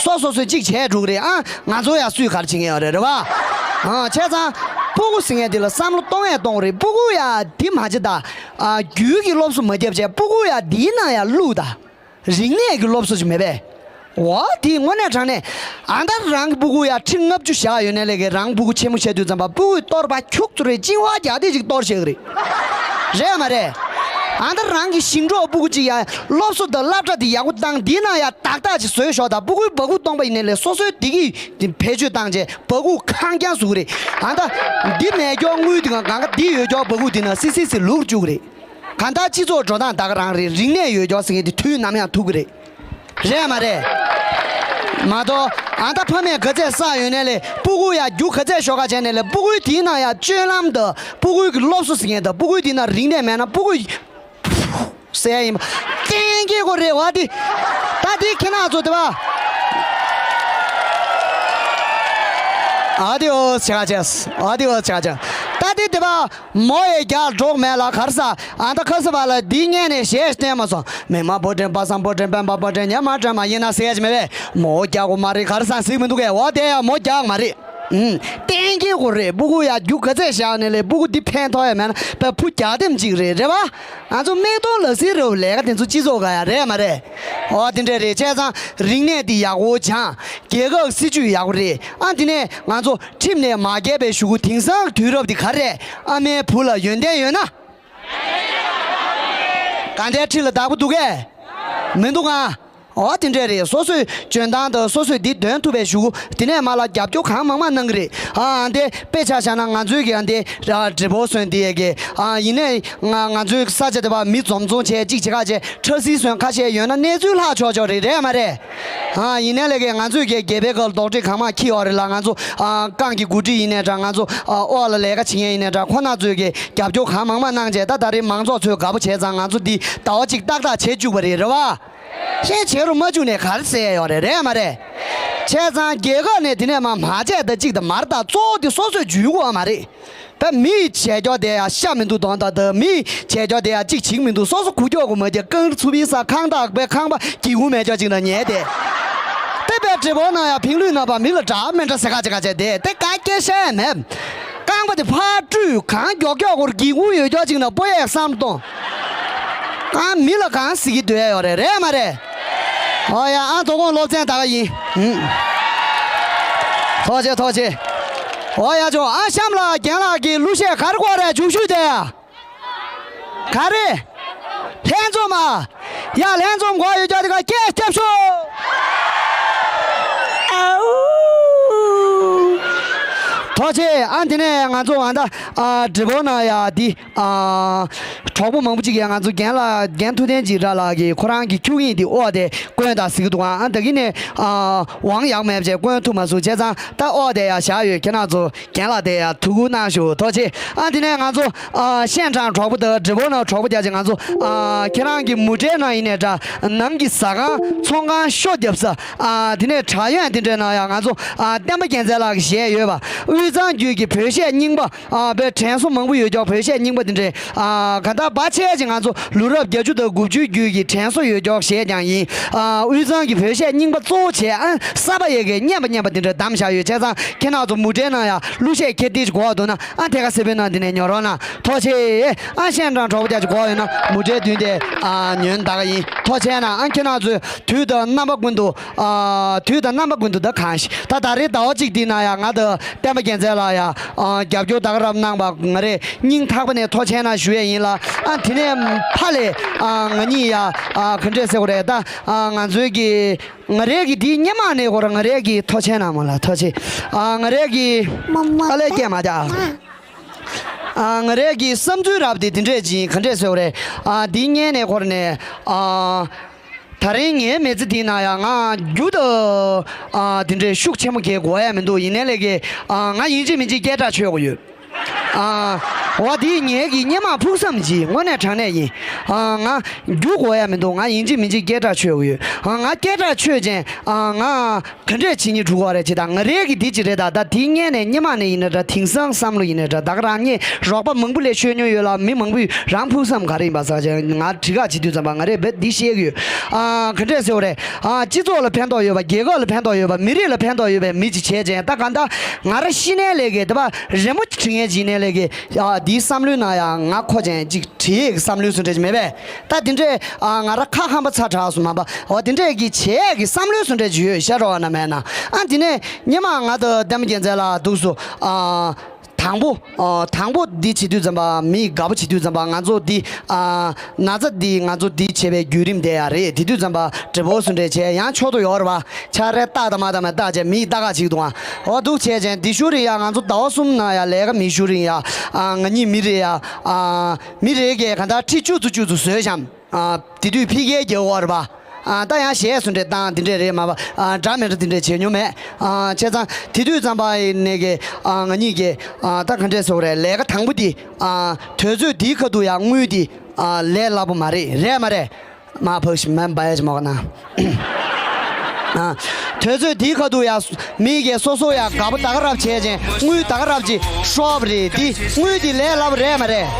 སོ་སོ་སོས་གཅིག་བྱས་འགྲོ་གི་རེད། ཨ་ང་ཚོ་ཡ་སུས་ག་རེ་བྱེད་མཁན་ཡོད་རེད། རེད་པ། ཨ་བྱས་ཙང་སྤུ་གུ་ཟེར་མཁན་དེ་ལ་བསམ་བློ་གཏོང་ཡས་གཏོང་གི་རེད། སྤུ་གུ་ཡ་དེ་མ་བྱེད་ད། ཨ་རྒྱུད་ཀྱི་སློབ་གསོ་མ་བརྒྱབ་བྱས་སྤུ་གུ་ཡ་དེའི་ནང་ཡ་བླུགས་ད། རིག་གནས་ཀྱི་སློབ་གསོ་ཅིག་མེད་པས། འོ་དེ་དངོས་གནས་དྲང་གནས། ཨ་ད་རང་གི་སྤུ་གུ་ཡ་ཁྲི་ལྔ་བཅུ་བཞག་ཡོད་ནའི་ལས་ཀའི་རང་སྤུ་གུ་ཆེན་མོ་བྱས་དུས་ཙམ་པ་སྤུ་གུའི་གཏོར་པ་ཁྱུག་ཙམ་རེ་གཅིན་པ་རྒྱག་དེ་ཅིག་གཏོར་བྱེད་གི་རེད། རེད་མ་རེད། ཨ་ད་རང་གི་ཞིང་འབྲོག་སྤུ་གུ་ཅིག་ཡ་སློབ་གསོ་དང་སློབ་གྲྭ་དེ་ཡག་པོ་བཏང་དེའི་ནང་ཡ་ཏག་ཏག་ཅིག་བཟོས་ཞོག་ད། སྤུ་གུའི་སྦ་ཁུག་སྟོང་པ་ཡིན་ནའི་ལས་སོ་སོའི་བདེ་སྐྱིད་དེ་བེད་སྤྱོད་བཏང་བྱས་སྦ་ཁུག་ཁང་རྐྱང་བཟོ་གི་རེད། ཨ་ད་འདི་མེད་ཀྱོག་དངུལ་དེ་གང་གང་ག་འདི་ཡོད་ཀྱོག་སྦ་ཁུག་དེ་ནང་སི་སི་སི་ལུག་བཅུག་གི་རེད། གང་ལྟར་སྤྱི་ཚོགས་འགྲོ་སྟངས་ད་ག་རང་རེད། རིག་གནས་ཡོད་ཀྱོག་ཟེར་མཁན་དེ་དུས་ནམ་ཡང་ཐུག་གི་རེད། རེད་མ་རེད། མ་གཏོགས་ཨ་ད་ཕ་མས་ག་ཚད་བསགས་ཡོད་ནའི་ལས་སྤུ་གུ་ཡ་རྒྱུ་ག་ཚད་ཤོག་ཁ་བྱས་ནའི་ལས་སྤུ་གུའི་དེའི་ནང་ཡ་སྤྱོད་ལམ་དང་སྤུ་གུའི་གི་སློབ་གསོ་ཟེར་མཁན་དང་སྤུ་གུའི་དེའི་ནང་རིག་གནས་མེད་ན་སྤུ་གུ་ཟེར་ཡ་ཡིན་པ་གཏན་འཁེལ་དགོས་རེད། འོ་དེ་ད་དེ་ཁྱེད་རང་ཚོ་དེ་བ་ཨ་དེ་འོ་ཆ་ཆ་ཨ་དེ་འོ་ཆ་ཆ་ད་དེ་དེ་བ། མོ་ཡི་རྒྱག་འགྲོགས་མེད་ལ་གར་ས། ཨ་ད་ཁ་ས་བ་ལ་འདི་ཉན་ནས་ཞེས་བསྟན་མ་སོང་། མིག་དམར་པོ་དྲན་པ་སང་པོ་དྲན་པན་པ་པོ་དྲན་ཉ་མ་དྲན་མ་ཡིན་ན་ཟེར་གྱི་མེད་པས། མོ་རྒྱག་གོ་མ་རེད། གར་སང་ཟིག་མི་འདུག་གས། འོ་དེ་ཡང་མོ་རྒྱག་མ་རེད། ཨུམ། གཏན་འཁེལ་གོ་རེད། སྤུ་གུ་ཡ་རྒྱུ་ག་ཚད་བཞག་ནས་ལས་སྤུ་གུ་འདི་ཕན་ཐོགས་ཡ་མེད་ན་པ་ཕུ་རྒྱག་དེམ་གཅིག་རེད། རེད་བ། ང་ཚོ་མིག་མཐོང་ལག་ཟིན་རེད་བ། ལས་ཀ་དེ་ཚོ་སྤྱི་ཚོགས་ག་ཡ་རེད་མ་རེད། འོ་དེ་འདྲས་རེད། བྱས་ཙང་རིག་གནས་འདི་ཡག་པོ་སྦྱང་། རྒྱལ་ཁབ་སྲིད་ཇུས་ཡག་པོ་རེད། ཨ་འདི་ནས་ང་ཚོ། ཁྲིམས་ནས་མ་འགལ་བའི་གཞུག་གུ་དེང་སང་གི་དུས་རབས་འདི་ག་རེ། ཨ་མའི་བུ་ལ་ཡོན་ཏན་ཡོད་ན། གང་ལྟར་ཁྲི་ལ་བདག་པོ་འདུག་གས། མི་འདུག་ག་འོ་དེ་འདྲས་རེད། སོ་སོའི་འཇོན་ཐང་དང་སོ་སོས་འདི་འདོན་ཐུབ་པའི་གཞུག་གུ་དེ་ནས་མ་ལ་རྒྱབ་སྐྱོར་གང་མང་མང་གནང་གི་རེད། ཨ་འདི་དཔེ་ཆ་བཞག་ན་ང་ཚོའི་གི་ཨ་འདི་འདྲི་བོ་སོན་འདི་ཡས་གི་ཨ་ཡིན་ནའི་ང་ང་ཚོའི་ས་ཆ་དེ་བ་མི་འཛོམས་འཛོམས་བྱས་གཅིག་བྱེད་ཁ་བྱས་ཁྲ་སིལ་སོན་ཁ་ཤས་ཡོད་ན་གནས་ཚུལ་ལྷག་ཆོག་ཆོག་རེད། རེད་མ་རེད། ཨ་ཡིན་ནའི་ལས་ཀའི་ང་ཚོས་ཀྱི་རྒྱལ་པོའི་སྐབས་ལ་རྡོག་ཁྲེས་གང་མང་འཁྱེར་ཡོད་རེད་ལ། ང་ཚོ་ཨ་རྐང་གི་འགོ་ཁྲིད་ཡིན་ནའི་འདྲ། ང་ཚོ་ཨ་འོག་ལ་ལས་ཀ་བྱེད་མཁན་ཡིན་ནའི་འདྲ། ཁོ་ན་ཚོས་ཀྱི་རྒྱབ་སྐྱོར་གང་མང་མང་གནང་བྱས། ད་ད་རེས་མང་ཚོགས་ཚོས་དགའ་པོ་བྱས་ཙང་ང་ཚོ་འདི་ཟླ་བ་གཅིག་ཏག་ཏག་བྱེད་བཅུག་པ་རེད། རེད་བ། གཞན་བྱེད་རུ་མ་བཅུག་ནས་ག་རེ་ཟེར་ཡ་ཡོད་རེད། རེད་མ་རེད། བྱས་ཙང་རྒྱལ་ཁབ་ནས་དེ་ནས་མར་མར་ཆད་ད་གཅིག་དང་མར་ད་གཙོ་བོ་དེ་སོ་སོས་འཇུས་དགོས་མ་རེད། ད་མི་ཡི་བྱས་རྒྱུ་དེ་ཡང་ཤ་མི་འདུག་དོན་དག་ད་མི་ཡི་བྱས་རྒྱུ་དེ་ཡང་གཅིག་བྱེད་མི་འདུག་སོ་སོ་འགུལ་སྐྱོད་དགོས་མ་རྒྱུ་རྐང་ཚུགས་པའི་ས་ཁང་དག་པའི་ཁང་པ་གི་འུ་མེད་ཅོག་ཅིག་ན་ཉལ་ཏེ། དེ་པའི་བགྲེས་པོ་ནང་ཡང་ཕིང་ལུས་ན་པ་མི་ལ་འདྲ་མི་འདྲ་ཟེར་ཁ་ཅིག་ཁ་ཅིག་དེ་དེ་ག་སྐད་བཤད་ཡ་མེད། རྐང་པ་དེ་ཕར་བཀྲུས་གང་མགྱོགས་མགྱོགས་སྐོར་གི་འུ་ཡོད་ཅོག་ཅིག་ན་སྤོ་ཡས་བསམ་གཏོང་། ཨ་མི་ལ་གང་ཟེར་གི་སྡོད་ཡ་ཡོད་རེད་རེད་མ་རེད། ཨོ་ཡ་ཨ་དོ་དགོང་སློབ་ཚན་ད་ག་ཡིན། ཐོག་ཆེ་ཐོག་ཆེ། ཨོ་ཡ་ཅོ་ཨ་གཤམ་ལ་རྒན་ལགས་ཀྱི་གླུ་གཞས་ག་རེ་དགོས་རེད་འཇུག་ཞུས་ཏེ། ག་རེ། ལྷན་འཛོམས་མ། ཡ་ལྷན་འཛོམས་དགོས་ཡོད་ཀྱང་དེ་ག་སྐད་སྐྱབས་ཤོག་ཨའུ། ཐོག་ཆེ་ཨ་དེ་ནས་ང་ཚོ་ཨ་ད་ཨ་བགྲེས་པོ་ན་ཡ་དེ་ཨ་གྲོགས་པོ་མང་པོ་ཅིག་གིས་ང་ཚོ་རྒན་ལགས་རྒན་ཐུབ་བསྟན་འཇིགས་བྲལ་ལགས་ཀྱིས་ཁོ་རང་གི་ཁྱུག་དབྱིངས་དེ་ཨོ་དེ་བསྐོན་དང་ཟེར་གི་འདུག་ཨ་ད་གི་ནས་ཨ་དབང་ཡག་མེད་བྱས་བསྐོན་ཐུབ་མ་སོང་བྱས་ཙང་ད་ཨོ་དེ་ཡ་བཞག་ཡོད་ཁྱེད་རང་ཚོ། རྒན་ལགས་དེ་ཡང་ཐུགས་ཁུར་གནང་ཞུ་ཐུགས་རྗེ་ཆེ། ཨ་དེ་ནས་ང་ཚོ་ཨ་ཤན་ཀྲང་གྲོགས་པོ་དང་བགྲེས་པོ་ནང་གྲོགས་པོ་རྒྱ་ཆེ་ང་ཚོ་ཨ་ཁྱེད་རང་གི་མུ་འབྲེལ་ནང་ཡིན་ནའི་འདྲ་ནང་གི་ཟ་ཁང་ཚོང་ཁང་ཤོ་རྒྱབ་ས་ཨ་དེ་ནས་དྲ་ཡོན་དེ་འདྲའི་ནང་ཡང་ང་ཚོ་ཨ་བསྟན་པ་རྒྱལ་མཚན་ལགས་ཀྱི་གཞས་ཡོད་པ་དབུས་གཙང་རྒྱུད་ཀྱི་བོད་གཞས་རྙིང་པ་ཨ་དཔེ་དྲན་གསོ་མང་པོ་ཡོད་ཀྱོག་བོད་གཞས་རྙིང་པ་དེ་འདྲའི་ཨ་ག་ད་བ་ཆེ་ཅིག་ང་ཚོ་ལོ་རབས་བརྒྱད་ཅུ་དང་དགུ་བཅུའི་རྒྱུད་ཀྱི་དྲན་གསོ་ཡོད་ཀྱོག་གཞས་ཀྱང་ཡིན། ཨ་དབུས་གཙང་གི་བོད་གཞས་རྙིང་པ་གཙོ་བོ་བྱས་ཨ་ས་པ་ཡ་གིས་སྙན་པ་སྙན་པ་དེ་འདྲ་བདམས་བཞག་ཡོད་བྱས་ཙང་ཁྱེད་རང་ཚོ་མུ་འབྲེལ་ནང་ཡ་གླུ་གཞས་ཁྱེད་དེ་གོ་བ་འདུག་ན་ཨ་ཐད་ཀ་སེ་པའི་ནང་དེ་ནས་ཉོ་རོགས་གནང་ཐུགས་རྗེ་ཆེ། ཨ་ཤན་ཀྲང་གྲོགས་པོ་རྒྱ་ཆེ་གོ་བ་ཡོད་ན་མུ་འབྲེལ་བདུན་དེ་ཨ་ཉོན་ད་ག་ཡིན་ཐུགས་རྗེ་ཆེ་གནང་ཨ་ཁྱེད་རང་ཚོས་དུས་དང་རྣམ་པ་ཀུན་ཏུ། ཨ་དུས་དང་རྣམ་པ་ཀུན་ཏུ་ད་གང་ཞིག་ད་ད་རེས་ཟླ་བ་གཅིག་འདི་ནང་ཡང་ང་དང་བསྟན་པ་རྒྱལ་མཚན་ལགས་ཡང་ཨ་རྒྱབ་སྐྱོར་ད་ག་རབ་གནང་བ་ང་རས་སྙིང་ཐག་པ་ནས་ཐུགས་རྗེ་ཆེ་གནང་ཞུ་ཡས་ཡིན་ལ། ཨ་དེ་ནས་ཕར་ལས་ཨ་ང་གཉིས་ཡང་ཨ་ག་འདྲས་ཟེར་དགོས་རེད་ད། ཨ་ང་ཚོའི་གི་ང་རས་གི་འདི་སྔོན་མ་ནས་ཁོ་ར་ང་རས་གི་ཐུགས་རྗེ་ཆེ་གནང་མོ་ལ་ཐུགས་རྗེ་ཆེ། ཨ་ང་རས་གི་ཨ་ལས་སྐད་མ་རྒྱག་ཨ་ང་རས་ཀྱི་བསམ་ཚུལ་རབ་དེ་དེ་འདྲས་ཅིག་ག་འདྲས་ཟེར་བ་རེད། ཨ་འདི་སྔོན་ནས་ཁོ་ར་ནས་ཨ། ད་རིང་ངའི་མི་ཚེ་འདི་ན་ཡང་ང་རྒྱུ་དང་ཨ་དེ་འདྲའི་ཤུགས་ཆེན་པོ་གས་དགོས་ཡ་མི་འདུག་ཡིན་ནའི་ལས་ཀྱི་ཨ་ང་ཡིན་གཅིག་མིན་གཅིག་སྐད་གྲགས་ཆོད་དགོས་ཡོད། ཨ་འོ་དེ་ངའི་གི་སྔོན་མ་ཕུགས་བསམ་གྱིས་དངོས་གནས་དྲང་གནས་ཡིན། ཨ་ང་རྒྱུ་དགོས་ཡ་མི་འདུག་ང་ཡིན་གཅིག་མིན་གཅིག་སྐད་གྲགས་ཆོད་དགོས་ཡོད། ཨ་ང་སྐད་གྲགས་ཆོད་ཅན་ཨ་ང་ག་འདྲས་བྱེད་སྙིང་བྲོ་གི་རེད་ཅེས་དང་ང་རའི་གི་འདི་ཅི་རེད་ད། ད་དེའི་སྔོན་ནས་སྔོན་མ་ནས་ཡིན་ན་འདྲ་དེང་སང་བསམ་བློ་ཡིན་ན་འདྲ་ད་ག་རང་ཉིད་རོགས་པ་མང་པོ་ལས་ཤོད་མྱོང་ཡོད་ལ་མི་མང་པོས་རང་ཕུགས་བསམ་ག་རེ་ཡིན་པ་ཟེར་ཅེས་ང་དྲི་ག་བྱེད་དུས་ཙམ་པ་ང་རས་རྦད་འདི་བཤད་གི་ཡོད། ཨ་ག་འདྲས་ཟེར་བ་རེད། ཨ་སྤྱི་ཚོགས་ལ་ཕན་ཐོགས་ཡོད་པ་རྒྱལ་ཁབ་ལ་ཕན་ཐོགས་ཡོད་པ་མི་རིགས་ལ་ཕན་ཐོགས་ཡོད་པའི་མི་ཅིག་བྱས་ཅན་ད་ག་ད་ང་ར་ཤི་ནའི་ལས་ཀྱི་ད་པ་རི་མོ་བྲི་མཁན་ཅིག་ནའི་ལས་ཀྱི་ཨ་འདིའི་བསམ་བློའི་ནང་ཡང་ང་ཁོ་ཅན་ཅིག་བྲིས་ཡས་ཀྱི་བསམ་བློའི་བཟོ་འདྲ་ཅིག་མེད་པས། ད་དེ་འདྲས་ཨ་ང་ར་ཁ་ཁམས་པ་ཚ་དྲགས་སོང་མ་པ་འོ་དེ་འདྲས་ཀྱི་བྱེད་ཡས་ཀྱི་བསམ་བློའི་བཟོ་འདྲས་ཅིག་ཡོད་ཤ་རོགས་ན་མེད་ན། ཨ་དེ་ནས་སྔོན་མ་ང་དང་བསྟན་པ་རྒྱལ་མཚན་ལགས་འདུག་སོ། ཨ་དང་པོ་ཨ་དང་པོ་འདི་བྱེད་དུས་ཙམ་པ་མི་དགའ་པོ་བྱེད་དུས་ཙམ་པ་ང་ཚོ་འདི་ཨ་ན་ཚ་འདི་ང་ཚོ་འདི་བྱེད་པའི་བརྒྱུད་རིམ་དེ་ཡང་རེད། དེ་དུས་ཙམ་པ་བགྲེས་པོ་བཟོ་འདྲས་བྱས་ཡང་ཆོག་ཏུ་ཡོད་རེད་པ། ཆ་རེ་རྟགས་དང་མ་དང་མ་རྟགས་བྱས་མི་རྟ་ཁ་བྱེད་ཀྱི་འདུག་ཨ། འོ་འདུག་བྱས་ཅན་འདི་ཤུ་རིང་ཡང་ང་ཚོ་ཟླ་བ་གསུམ་ནང་ཡང་ལས་ཀ་མི་ཤུ་རིང་ཡང་ཨ་ང་གཉིས་མི་རེ་ཡང་ཨ། མི་རེ་གས་གང་ལྟར་ཁྲི་བཅུ་ཚོ་བཅུ་ཚོ་བཟོས་ཤམ། ཨ་དེ་དུས་ཕི་གེ་རྒྱལ་བ་རེད་པ། ཨ་ད་ཡང་གཞས་སུ་འདྲེ་བཏང་དེ་འདྲས་རེད་མ་པ། ཨ་འདྲ་མི་འདྲ་དེ་འདྲས་བྱས་མྱོང་མེད། ཨ་བྱས་ཙང་དེ་དུས་ཙམ་པ་ནས་གི་ཨ་ང་གཉིས་ཀྱི་ཨ་ད་ག་འདྲས་ཟེར་དགོས་རེད། ལས་ཀ་དང་པོ་དེ་ཨ་དུས་ཚོད་དེའི་ཁ་ཐུག་ཡང་དངུལ་དེ་ཨ་ལས་སླ་པོ་མ་རེད། རེད་མ་རེད། མ་ཕག་ཤི་མ་འབའ་ཡ་ཅི་མོ་ག་ན། ཨ། དུས་ཚོད་འདིའི་ཁ་ཐུག་ཡ། མི་གས་སོ་སོ་ཡ་དགའ་པོ་ད་ག་རབ་བྱས་ཅན་དངུལ་ད་ག་རབ་ཅི་ཤོབ་རེད་དེ་དངུལ་དེ་ལས་སླ་པོ་རེད་མ་རེད།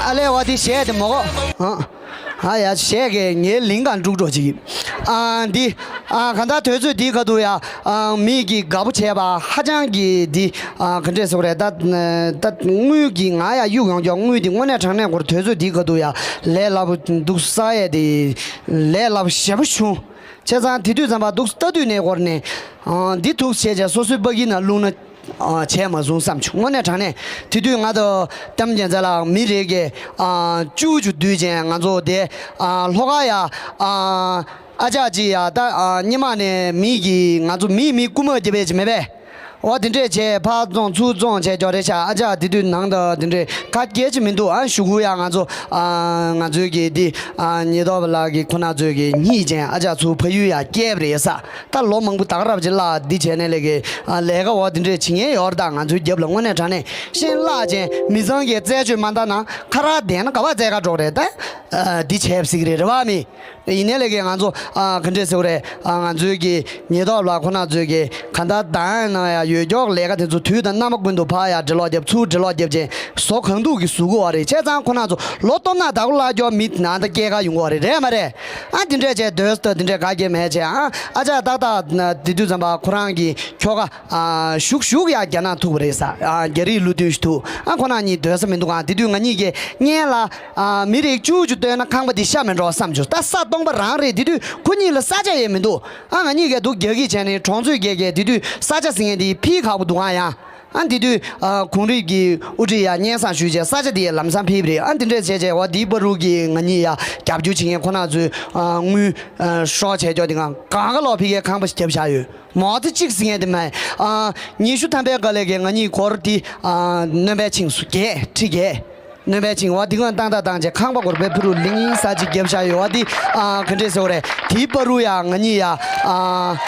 ཨ་ལས་བ་དེ་གཞས་དེ་མོ་གོ། ཨ། ཨ་ཡ་གཞས་གས་ངའི་ལིང་ག་འབྲུག་འགྲོ་ཅིག་ཨ་འདི། ཨ་ག་ད་དུས་ཚོད་འདིའི་ཁ་ཐུག་ཡ། ཨ་མི་གི་དགའ་པོ་བྱས་པ་ཧ་ཅང་གི་འདི། ཨ་ག་འདྲས་ཟེར་དགོས་རེད་ད། ད་དངུལ་གི་ང་ཡ་གཡུག་ཡོང་ཀྱང་དངུལ་འདི་དངོས་གནས་དྲང་གནས་སྐོར་དུས་ཚོད་འདིའི་ཁ་ཐུག་ཡ་ལས་སླ་པོ་འདུག་ས་ཡས་དེ་ལས་སླ་པོ་ཞེ་པོ་བྱུང་། བྱས་ཙང་དེ་དུས་ཙམ་པ་འདུག་ལྟ་དུས་ནས་སྐོར་ནས། ཨ་འདི་ཐུག་བྱས་བྱས་སོ་སོའི་པ་ཀི་ན་བླུགས་ན། ཨ་བྱས་མ་བཟུང་བསམ་བྱུང་། དངོས་གནས་དྲང་གནས་དེ་དུས་ང་དང་གཏམ་རྒྱན་ཚ་ལགས་མི་རེ་གས་ཨ་བཅུ་བཅུ་བསྡུས་བྱས་ང་ཚོ་དེ་ཨ་ལྷོ་ཁ་ཡ་ཨ་ཨ་ཅག་ཅིག་ཡ་ད་ཨ་སྔོན་མ་ནས་མི་གི་ང་ཚོ་མི་མི་རྐུ་མ་རྒྱབ་པས་ཅིག་མེད་པས། འོ་དེ་འདྲས་བྱས་ཕར་བཙོང་ཚུར་བཙོང་བྱས་འཇོག་རེད་ཤག་ཨ་ཅག་དེ་དུས་ནང་དུ་དེ་འདྲས་ག་སྐད་ཅིག་མི་འདུག་ཨ་ཞུ་གུ་ཡ་ང་ཚོ་ཨ་ང་ཚོའི་གི་འདི་ཨ་ཉེན་རྟོག་པ་ལགས་ཀྱི་ཁོ་ན་ཚོའི་གི་གཉིད་ཅན་ཨ་ཅག་ཚུར་ཕ་ཡུལ་ཡ་སྐྱེལ་བ་རེད་ས། ད་ལོ་མང་པོ་ད་ག་རབ་ཅིག་བརླག་འདི་བྱས་ནས་ལས་ཀའི་ཨ་ལས་ཀ་འོ་དེ་འདྲས་བྱེད་མཁན་ཡོད་རེད། ད་ང་ཚོའི་རྒྱབ་ལ་དངོས་གནས་དྲང་གནས་ཤིན་བརླག་ཅན་མི་ཚང་གི་རྩད་གཅོད་མ་བཏང་ན་ཁ་རག་བསྡད་ན་ག་བ་རྩད་ག་འགྲོ་རེད། ད་ཨ་འདི་བྱས་པ་ཟིག་རེད་རེད་བ་མི། ཡིན་ནའི་ལས་ཀའི་ང་ཚོ་ཨ་ག་འདྲས་ཟེར་བ་རེད། ཨ་ང་ཚོའི་གི་ཉེན་རྟོག་པ་ཁོ་ན་ཚོའི་གི་ག་ད་ད་ཡང་ན་ཡང་ཡོད་ཀྱོག་ལས་ཀ་དེ་ཚོ་དུས་དང་རྣམ་པ་ཀུན་ཏུ་ཕར་ཡང་འགྲེ་ལོག་རྒྱབ་ཚུར་འགྲེ་ལོག་རྒྱབ་ཅན་བཟོ་གང་ཐུབ་ཀྱི་བཟོ་གི་བ་རེད། བྱས་ཙང་ཁོ་ན་ཚོ་ལོ་སྟོབས་ན་ད་གུ་ལ་ཀྱོག་མི་ནང་ད་སྐྱེལ་ག་ཡོང་གི་བ་རེད་རེད་མ་རེད། ཨ་དེ་འདྲས་བྱས་སྡོད་ས་ད་དེ་འདྲས་ག་གེ་མེད་བྱས་ཨ་ཨ་ཅག་ཏག་ཏག་དེ་དུས་ཙམ་པ་ཁོ་རང་གི་ཁྱོ་ག་ཨ་ཞུགས་ཞུགས་ཡ་རྒྱ་ནག་ཐུག་པ་རེད་ས། ཨ་རྒྱ་རིགས་ལུས་སྟོན་ཞིག་ཐུག་ཨ་ཁོ་ན་གཉིས་སྡོད་ས་མི་འདུག་ཨ་དེ་དུས་ང་གཉིས་ཀྱི་གཉེན་ལ་ཨ་མི་རིགས་བཅུ་བཅུ་སྟོན་ན་ཁང་པ་འདི་ཤ་མི་འགྲོ་བསམ་བྱུང་། ད་ས་སྟོང་པ་རང་རེད། དེ་དུས་ཁོ་གཉིས་ལ་ས་ཆ་ཡས་མི་འདུག་ཨ་ང་གཉིས་ཀྱི་འདུག་རྒྱ་གིས་བྱས་ནས་གྲོང་ཚོའི་རྒྱལ་ཁའི་དེ་དུས་ས་ཆ་ཟིན་ཡས་འདི་ཕི་ཁག་པོ་འདུག་ཨ་ཡ། ཨ་དེ་དུས་ཨ་གུང་རིགས་ཀྱི་དབུ་ཁྲིད་ཡ་སྙན་སེང་ཞུས་བྱས་ས་ཆ་དེ་ལམ་སང་ཕེབས་རེད། ཨ་དེ་འདྲས་བྱས་བྱས་འོ་དེའི་བར་རུ་གི་ང་གཉིས་ཡ་རྒྱབ་སྐྱོར་བྱེད་མཁན་ཁོ་ན་ཚོས་ཨ་དངུལ་ཨ་ཤོག་བྱས་ཀྱོག་དེ་གང་གང་ག་ལོག་ཕི་གའི་ཁང་པ་ཞིག་བརྒྱབ་བཞག་ཡོད། མོ་ཙི་གཅིག་ཟིན་ཡས་དེ་མ་ཨ་ཉི་ཤུ་ཐམ་པའི་ག་ལས་ཀའི་ང་གཉིས་སྒོར་དེ་ཨ་སྣོན་པའི་ཆིངས་སུ་བརྒྱད་ཁྲི་བརྒྱད། སྣོན་པའི་ཆིངས་འོ་དེ་གང་བཏང་ད་བཏང་བྱས་ཁང་པ་སྒོར་པའི་ཕུ་རུ་ལིང་ཡིན་ས་གཅིག་བརྒྱབ་བཞག་ཡོད། འོ་དེ་ཨ་ག་འདྲས་ཟེར་བ་རེད། དེའི་བར་རུ་ཡ་ང་གཉིས་ཡ་ཨ་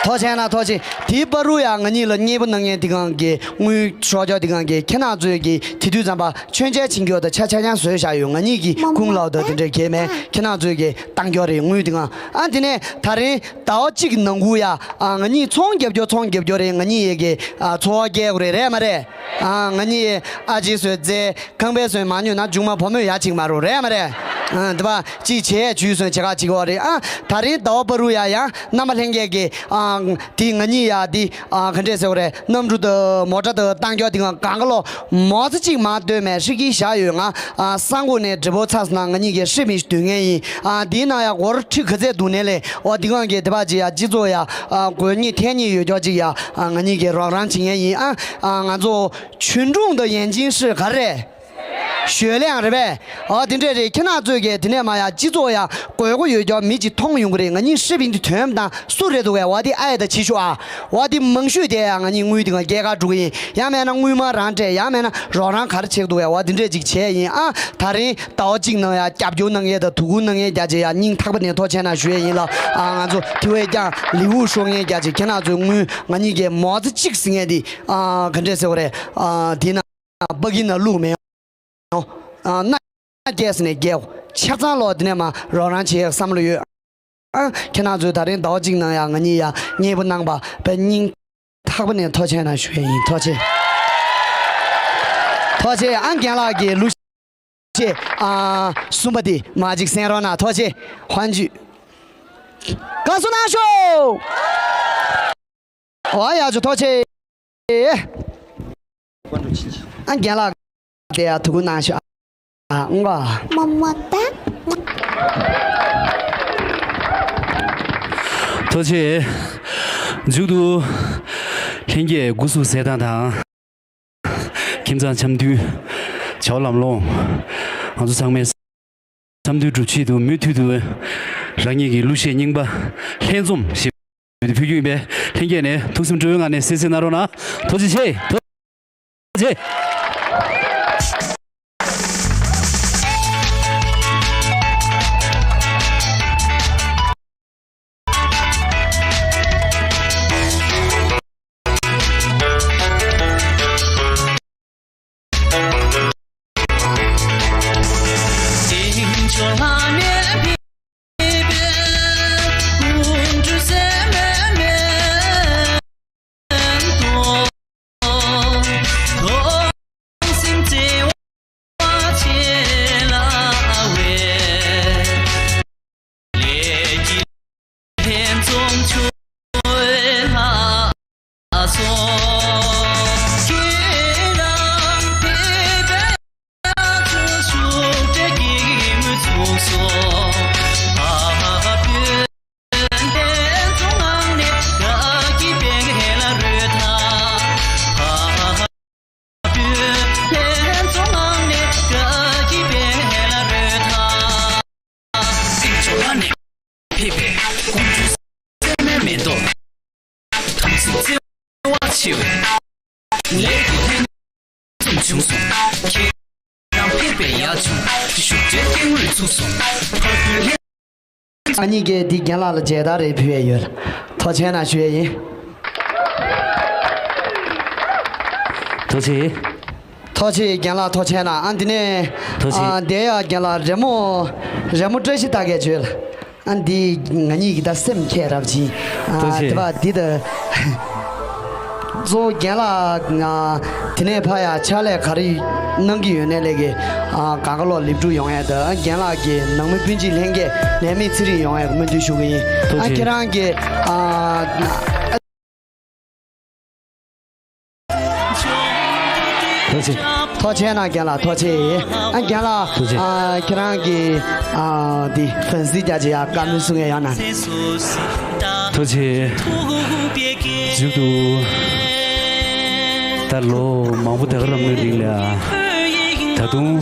ཐོག་ཆེན་ན་ཐོག་ཆེན། དེའི་བར་རུ་ཡང་ང་གཉིས་ལ་མཉེས་པོ་གནང་མཁན་དེ་གང་གི་དངུལ་ཤོག་ཆོག་དེ་གང་གི་ཁྱེད་རང་ཚོས་ཀྱི་དེ་དུས་ཙམ་པ་མཆོད་མཇལ་ཕྱིན་རྒྱུ་དང་ཆ་ཆ་ཡང་བཟོས་བཞག་ཡོད། ང་གཉིས་ཀྱི་ཁུངས་ལའོ་དང་དེ་འདྲའི་གས་མེད། ཁྱེད་རང་ཚོས་ཀྱི་བཏང་རྒྱུ་རེད་དངུལ་དེ་གང་། ཨ་དེ་ནས་ད་རིང་ཟླ་བ་གཅིག་ནང་ཁུལ་ཡ་ཨ་ང་གཉིས་ཚོང་རྒྱབ་རྒྱུ་ཚོང་རྒྱབ་རྒྱུ་རེད། ང་གཉིས་ཡས་ཀྱི་ཨ་འཚོ་བ་སྐྱེལ་དགོས་རེད། རེད་མ་རེད། ཨ་ང་གཉིས་ཨ་ཅེ་བཟོས་རྫས། ཁང་པའི་སོན་མ་ཉོས་ན་མཇུག་མ་བུ་མོས་ཡ་གཅིག་མ་རུ་རེད་མ་རེད། ཨ་འདི་པ་གཅིག་བྱས་ཇུས་སོན་བྱེད་ག་གཅིག་འོ་རེད། ཨ་ད་རིང་ཟླ་བ་པ་རུ་ཡ་ཡང་རྣམ་པ་ལྷན་རྒྱས་ཀྱི་ཨ་དེ་ང་གཉིས་ཡ་དེ་ཨ་ག་འདྲས་ཟེར་བ་རེད། གནམ་གྲུ་དང་མོ་ཊ་དང་བཏང་རྒྱུ་དེ་གང་ག་ལོ་མོ་ཚ་གཅིག་མ་སྟོན་མེད་ཧྲི་ཀི་བཞག་ཡོད། ང་ཨ་སང་གོ་ནས་འདྲི་པོ་ཚ་སོང་ན་ང་གཉིས་ཀྱི་ཧྲི་མི་ཞིག་སྡོད་མཁན་ཡིན། ཨ་དེའི་ནང་ཡ་སྒོར་ཁྲི་ག་ཚད་འདུག་ནས་ལས་འོ་དེ་གང་གི་དེ་པ་ཅིག་ཡ་སྤྱི་ཚོགས་ཡ་ཨ་དགོས་ཉིད་ཐད་ཉིད་ཡོད་རྒྱུ་ཅིག་ཡ་ཨ་ང་གཉིས་ཀྱི་རོགས་རམ་བྱེད་མཁན་ཡིན། ཨ་ཨ་ང་ཚོ་ཆུན་ཀྲུང་དང་ཡན་ཅིན་ཧྲི་ག་རེ་རེད། ཞོལ་ལེ་ཡང་རེད་པས། ཨ་དེ་འདྲས་རེད། ཁྱེད་རང་ཚོས་ཀྱིས་དེ་ནས་མ་ཡ་སྤྱི་ཚོགས་ཡ་དགོས་མཁོ་ཡོད་རྒྱུ་མི་གཅིག་མཐོང་ཡོང་གི་རེད། ང་གཉིས་ཧྲི་བིན་དེ་དོན་དང་སུ་རེད་འདུག་གས། འོ་དེ་ཨ་ཡ་ད་བྱེད་ཤོག་ཨ། འོ་དེ་མང་ཤོས་དེ་ཡ་ང་གཉིས་དངུལ་དེ་གང་སྐྱེལ་ག་འགྲོ་གི་ཡིན། ཡང་མེད་ན་དངུལ་མ་རང་སྤྲད། ཡང་མེད་ན་རོགས་རམ་ག་རེ་བྱེད་འདུག་གས། འོ་དེ་འདྲས་ཅིག་བྱས་ཡིན། ཨ་ད་རིང་ཟླ་བ་གཅིག་ནང་ཡ་རྒྱབ་སྐྱོར་གནང་མཁན་དང་དོ་ཁུར་གནང་མཁན་རྒྱ་ཆེ་ཡ་སྙིང་ཐག་པ་ནས་ཐུགས་རྗེ་ཆེ་གནང་ཞུ་ཡས་ཡིན་ལ། ཨ་ང་ཚོ་དེ་བས་ཀྱང་ལེའུ་ཤོར་མཁན་རྒྱ་ཆེ་ཁྱེད་རང་ཚོའི་དངུལ་ང་གཉིས་ཀྱི་མོ་ཙི་གཅིག་ཟིན་མཁན་དེ་ཨ་ག་འདྲས་ཟེར་བ་རེད། ཨ་དེ་ན་པ་ཀི་ན་བླུགས་མེད། ཨ་མནའ་རྒྱས་ནས་རྒྱས། ཆ་ཚང་ལོ་འདི་ནས་མ་རོགས་རམ་བྱེད་བསམ་བློ་ཡོད། ཨ་ཁྱེད་རང་ཚོས་ད་རིང་ཟླ་བ་གཅིག་ནང་ཡང་ང་གཉིས་ཡ་མཉེས་པོ་གནང་པ་བས་སྙིང་ཐག་པ་ནས་ཐུགས་རྗེ་ཆེ་གནང་ཞུ་ཡས་ཡིན། ཐུགས་རྗེ་ཆེ། ཐུགས་རྗེ་ཆེ། ཨ་རྒན་ལགས་ཀྱི་གླུ་གཞས་ཨ་གསུམ་པ་འདི་མ་གཅིག་གསན་རོགས་གནང་། ཐུགས་རྗེ་ཆེ། ཧོན་ཇུ། དགའ་བསུ་གནང་ཤོག་འོ་ཡ་ཇུ་ཐུགས་རྗེ་ཆེ། ཨ་རྒན་ལགས་དེ་ཡ་ཐུགས་ཁུར་གནང་ཤོག་ཨ་ཨང་ག་མོ་མོ་ད། ཐུགས་རྗེ་ཆེ། མཇུག་ཏུ་ལྷན་རྒྱས་སྐུ་གཟུགས་གསལ་ཐང་དང་། ཁྱིམ་ཚང་འཆམ་མཐུན། བྱ་བ་ལམ་ལྷོང་། ང་ཚོ་ཚང་མས་འཆམ་མཐུན་སྒྲུབ་ཆེད་དུ་མུ་མཐུད་དུ་རང་ཉིད་ཀྱི་གླུ་གཞས་རྙིང་པ་ལྷན་འཛོམས་ཞེས་པ་དེ་ཕུལ་རྒྱུ་ཡིན་པས། ལྷན་རྒྱས་ནས་ཐུགས་སེམས་སྤྲོ་བའི་ངང་ནས་གསན་གཟིགས་གནང་རོགས་གནང་། ཐུགས་རྗེ་ཆེ། ཐུགས་རྗེ་ཆེ། ཆེ་བས། ལས་ཀྱི་ལྷན་འཛོམས་བྱུང་སོང་། ཁྱེད་རང་ཕེབས་པས་ཡག་བྱུང་། བཞུགས་གྲལ་སྟེང་རུ་ཚུགས་སོང་། ཕ་གིར་ལྷན། ཨ་ནི་གིས་འདི་རྒན་ལགས་ལ་མཇལ་དར་རེ་ཕུལ་ཡས་ཡོད། ཐུགས་རྗེ་གནང་ཞུ་ཡས་ཡིན། ཐུགས་རྗེ་ཆེ། ཐུགས་རྗེ་ཆེ་རྒན་ལགས། ཐུགས་རྗེ་གནང་། ཨ་འདི་ནས། ཐུགས་རྗེ་ཆེ། ཨ་འདི་ཡ་རྒན་ལགས་རི་མོ། རི་མོ་བཀྲ་ཤིས་རྟགས་བརྒྱད་བྱོས་ལ། ཨ་འདི་ང་གཉིས་ཀྱི་ད་སེམས་ཁྱད་རབ་ཅིང་། ཨ་ཐུགས་རྗེ་ཆེ། དེ་བ་འདི་ད། གཙོ་བོ་རྒན་ལགས་ང་དེ་ནས་ཕ་ཡ་ཕྱག་ལས་ག་རེ་གནང་གི་ཡོད་ནའི་ལས་ཀྱི་ཨ་གང་ག་ལོག་ལེགས་གྲུབ་ཡོང་ཡས་དང་རྒན་ལགས་ཀྱི་ནང་མི་སྤུན་མཆེད་ལྷན་རྒྱས་ནད་མེད་ཚེ་རིང་ཡོང་ཡས་སྨོན་འདུན་ཞུ་གི་ཡིན། ཐུགས་ཨ་རྗེ་ཁྱེད་རང་གི་ཨ། ཐུགས་རྗེ། ཐུགས་རྗེ་གནང་རྒན་ལགས། ཐུགས་རྗེ། ཨ་རྒན་ལགས། ཐུགས་རྗེ། ཨ་ཁྱེད་རང་གི་ཨ་འདི་ཕན་སྲིད་རྒྱ་ཆེ་ཡ་བཀའ་མོལ་གསུང་ཡས་ཡོད་ན། ཐུགས་རྗེ། མཇུག་ཏུ་ད་ལོ་མང་པོ་དེ་ག་རང་མོས་རིང་ལ་ད་དུང་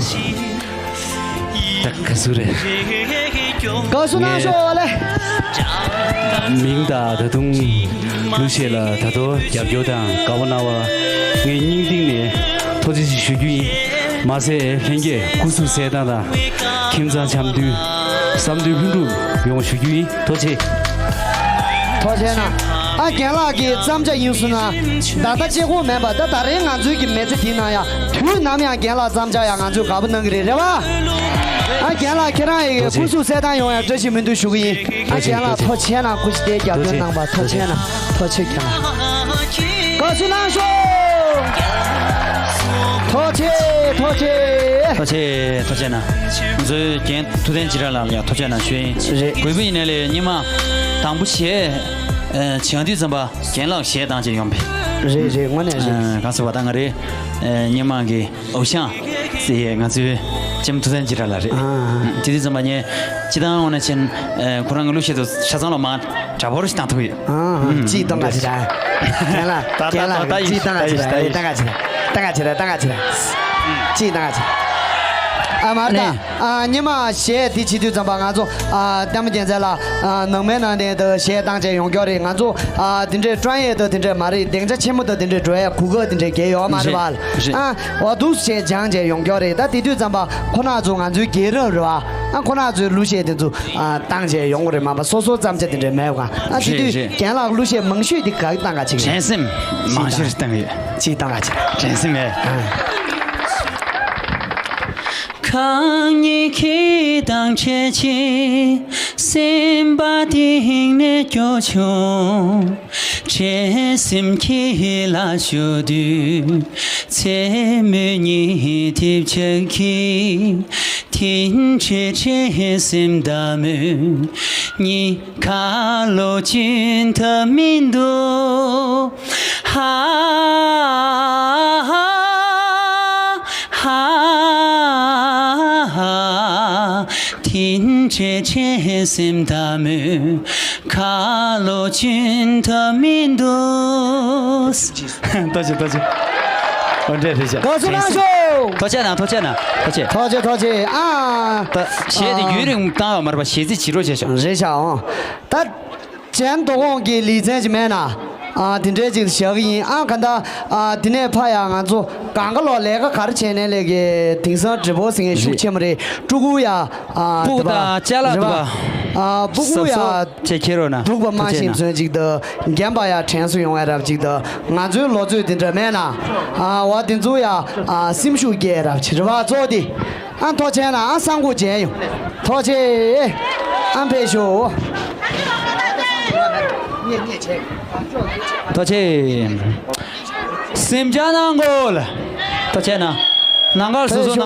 ད་ག་སུ་རེད། དགའ་བསུ་གནང་ཤོག་ལེ། མིང་དང་ད་དུང་གླུ་གཞས་ལ་ད་དུང་རྒྱབ་སྐྱོར་དང་དགའ་པོ་གནང་བ་ངས་སྙིང་གཏིང་ནས་ཐུགས་རྗེ་ཆེ་ཞུ་རྒྱུ་ཡིན། མ་ཟད་ལྷན་རྒྱས་སྐུ་གཟུགས་གསལ་ཐང་དང་ཁྱིམ་ཚང་འཆམ་མཐུན་བསམ་དོན་ལྷུན་གྲུབ་ཡོང་བ་ཞུ་རྒྱུ་ཡིན། ཐུགས་རྗེ་ཆེ། ཐུགས་རྗེ་གནང་། ཨ་རྒན་ལགས་ཀྱི་བརྩམས་བྱ་ཡིན་སོང་ན་ད་ལྟ་གཅིག་པོ་མིན་པ་ད་ད་རེས་ང་ཚོའི་གི་མི་ཚེ་འདིའི་ནང་ཡང་དུས་ནམ་ཡང་རྒན་ལགས་བརྩམས་བྱ་ཡང་ང་ཚོས་དགའ་པོ་གནང་གི་རེད། རེད་བ། ཨ་རྒན་ལགས་ཁྱེད་རང་ཡི་གི་སྐུ་གཟུགས་གསལ་ཐང་ཡོང་ཡ་བཀྲ་ཤིས་སྨོན་འདུན་ཞུ་གི་ཡིན། ཨ་རྒན་ལགས་ཐུགས་རྗེ་ཆེ་གནང་། སྐུ་ཞིག་དེ་རྒྱབ་སྐྱོར་གནང་བ་ཐུགས་རྗེ་གནང་། ཐུགས་རྗེ་རྒན་ལགས། དགའ་བསུ་གནང་ཤོག་ཐུགས་རྗེ་ཆེ། ཐུགས་རྗེ་ཆེ། ཐུགས་རྗེ་ཐུགས་རྗེ་གནང་། ང་ཚོའི་རྒན་ཐུབ་བསྟན་སྤྱི་ར་ལགས་ལ་ཡང་ཐུགས་རྗེ་གནང་ཞུ་ཡིན། རེད། གུས་པ་ཡིན་ནའི་ལས་སྙིང་མ་དང་པོ་གཞས་བྱང་དུས་ཙམ་པ་རྒན་ལགས་གཞས་བཏང་བྱས་ཡོང་པས། རེད་རེད། དངོས་གནས་རེད། གང་ཟེར་བ་ད་ང་རེད། སྙིང་མ་གི་ཨོ་ཤང་ཟེར་ཡས་ང་ཚོའི་ལྕམ་ཐུབ་བསྟན་སྤྱི་ར་ལགས་རེད། ཨ་དེ་དུས་ཙམ་པ་ངས་སྤྱི་བཏང་འོ་ན་ཆེན་ཁོ་རང་གི་གླུ་གཞས་དུ་ཆ་ཚང་ལ་མ་དྲ་བོར་ཞིག་བཏང་ཐུབ་ཡོད། ཨ་ཨ་ཅིག་གཏོང་ག་ཅི་ར། རྒན་ལགས་རྒན་ལགས་ཅིག་གཏོང་ག་ཅི་ར། གཏོང་ག་ཅི་ར། གཏོང་ག་ཅི་ར། གཏོང་ག་ཅི་ར། ཅིག་གཏོང་ག་ཅི་ར། ཨ་མར་ད་ཨ་ཉི་མ་གཞས་དེ་བྱེད་དུས་ཙམ་པ་ང་ཚོ་ཨ་ལྟད་མོ་རྒྱལ་མཚན་ལགས་ཨ་ནང་མའི་ནང་ནས་དུ་གཞས་བཏང་བྱས་ཡོང་རྒྱུ་རེད། ང་ཚོ་ཨ་དེ་འདྲའི་ཀྲོན་ཡས་དུ་དེ་འདྲའི་མ་རེད། སྡིངས་ཆ་ཆེན་མོ་དུ་དེ་འདྲའི་འགྲོ་ཡས་གོ་སྐབས་དེ་འདྲའི་རྒྱལ་ཡོད་མ་རེད་བ། རེད། ཨ་འོ་འདུག་བྱས་སྦྱངས་བྱས་ཡོང་རྒྱུ་རེད། ད་དེ་དུས་ཙམ་པ་ཁོ་ན་ཚོ་ང་ཚོའི་རྒན་རབས་རེད་བ། ཨ་ཁོ་ན་ཚོའི་གླུ་གཞས་དེ་ཚོ་ཨ་བཏང་བྱས་ཡོང་གི་རེད་མ་པ་སོ་སོ་བརྩམས་བྱ་དེ་འདྲའི་མེད་བ། ཨ་དེ་དུས་རེད། རྒན་ལགས་གླུ་གཞས་མང་ཤོས་དེ་ག་གི་བཏང་ག་ཅིག་རེད། དྲན་སེམས་མང་ཤོས་བཏང་གི་ཡོད། ཅིག་བཏང་ག་ཅིག་རེད། དྲན་སེམས་མེད། ཨ། གང་ཉིད་ཀྱིས་དང་བྲལ་ཕྱིར། སེམས་པ་གཏིང་ནས་སྐྱོ་བྱུང་། བྲལ་སེམས་ཀྱི་ལ་ཞོ་དུས། མཚན་མོའི་ཉི་ཐིབས་ཆགས་ཀྱིས། དེ་འདྲའི་བྲལ་སེམས་ལྟ་མོད། གཉིས་ཁ་ལོ་གཅིག་ཐབས་མི་འདུག་ཧ་ཧ་ཧ། དེ་འདྲའི་བྲལ་སེམས་ལྟ་མོད། ཁ་ལོ་གཅིག་ཐབས་མི་འདུག་ཐུགས་རྗེ་ཆེ། ཐུགས་རྗེ་ཆེ། འོ་འདྲས་རེད་ཤག་ཐུགས་རྗེ་གནང་ཞུ། ཐུགས་རྗེ་གནང་། ཐུགས་རྗེ་གནང་། ཐུགས་རྗེ། ཐུགས་རྗེ་ཐུགས་རྗེ། ཨ། ད་གཞས་དེ་ཨ། ཡུན་རིང་བཏང་ཡོད་མ་རེད་པ། གཞས་ཚིག་བྱི་རོ་བྱས་ཤག་རེད་ཤག་འོ། ད། གཅན་དོ་དགོང་གི་ལེ་ཚན་ཅིག་མེད་ན། ཨ་དེ་འདྲའི་ཅིག་བཞག་གི་ཡིན། ཨ་ག་འདྲ། ཨ་དེ་ནས་ཕ་ཡ་ང་ཚོ་གང་ག་ལོག་ལས་ཀ་ག་རེ་བྱས་ནས་ལས་ཀའི་དེང་སང་དྲི་བོ་ཟེར་མཁན་ཤུགས་ཆེན་པོ་རེད། ཕྲུ་གུ་ཡ། ཨ་སྤུ་གུ་དང་ཅ་ལག་འདུག་པ། ཨ་སྤུ་གུ་ཡ་སྡུག་པ་མ་ཤེས་ཚོན་ཅིག་ཏུ་རྒན་པ་ཡ་དྲན་གསོ་ཡོང་བའི་རབ་ཅིག་ཏུ་ང་ཚོའི་ལོ་ཚོད་དེ་འདྲ་མེད་ན། ཨ་བ་དེ་ཚོ་ཡ་ཨ་སེམས་ཤུགས་སྐྱེད་རབ་ཅིག་རེད་བ་གཙོ་དེ། ཨ་ཐུགས་རྗེ་གནང་། ཨ་སང་དགོང་མཇལ་ཡོང་། ཐུགས་རྗེ་ཆེ། ཨ་ཕེབས་ཤོག་ཐུགས་རྗེ་ཆེ། སེམས་ཅན་ནང་གོ་ལ། ཐུགས་རྗེ་གནང་། ནང་ཁར་སོ་སོ་ཕེབས་ཤོག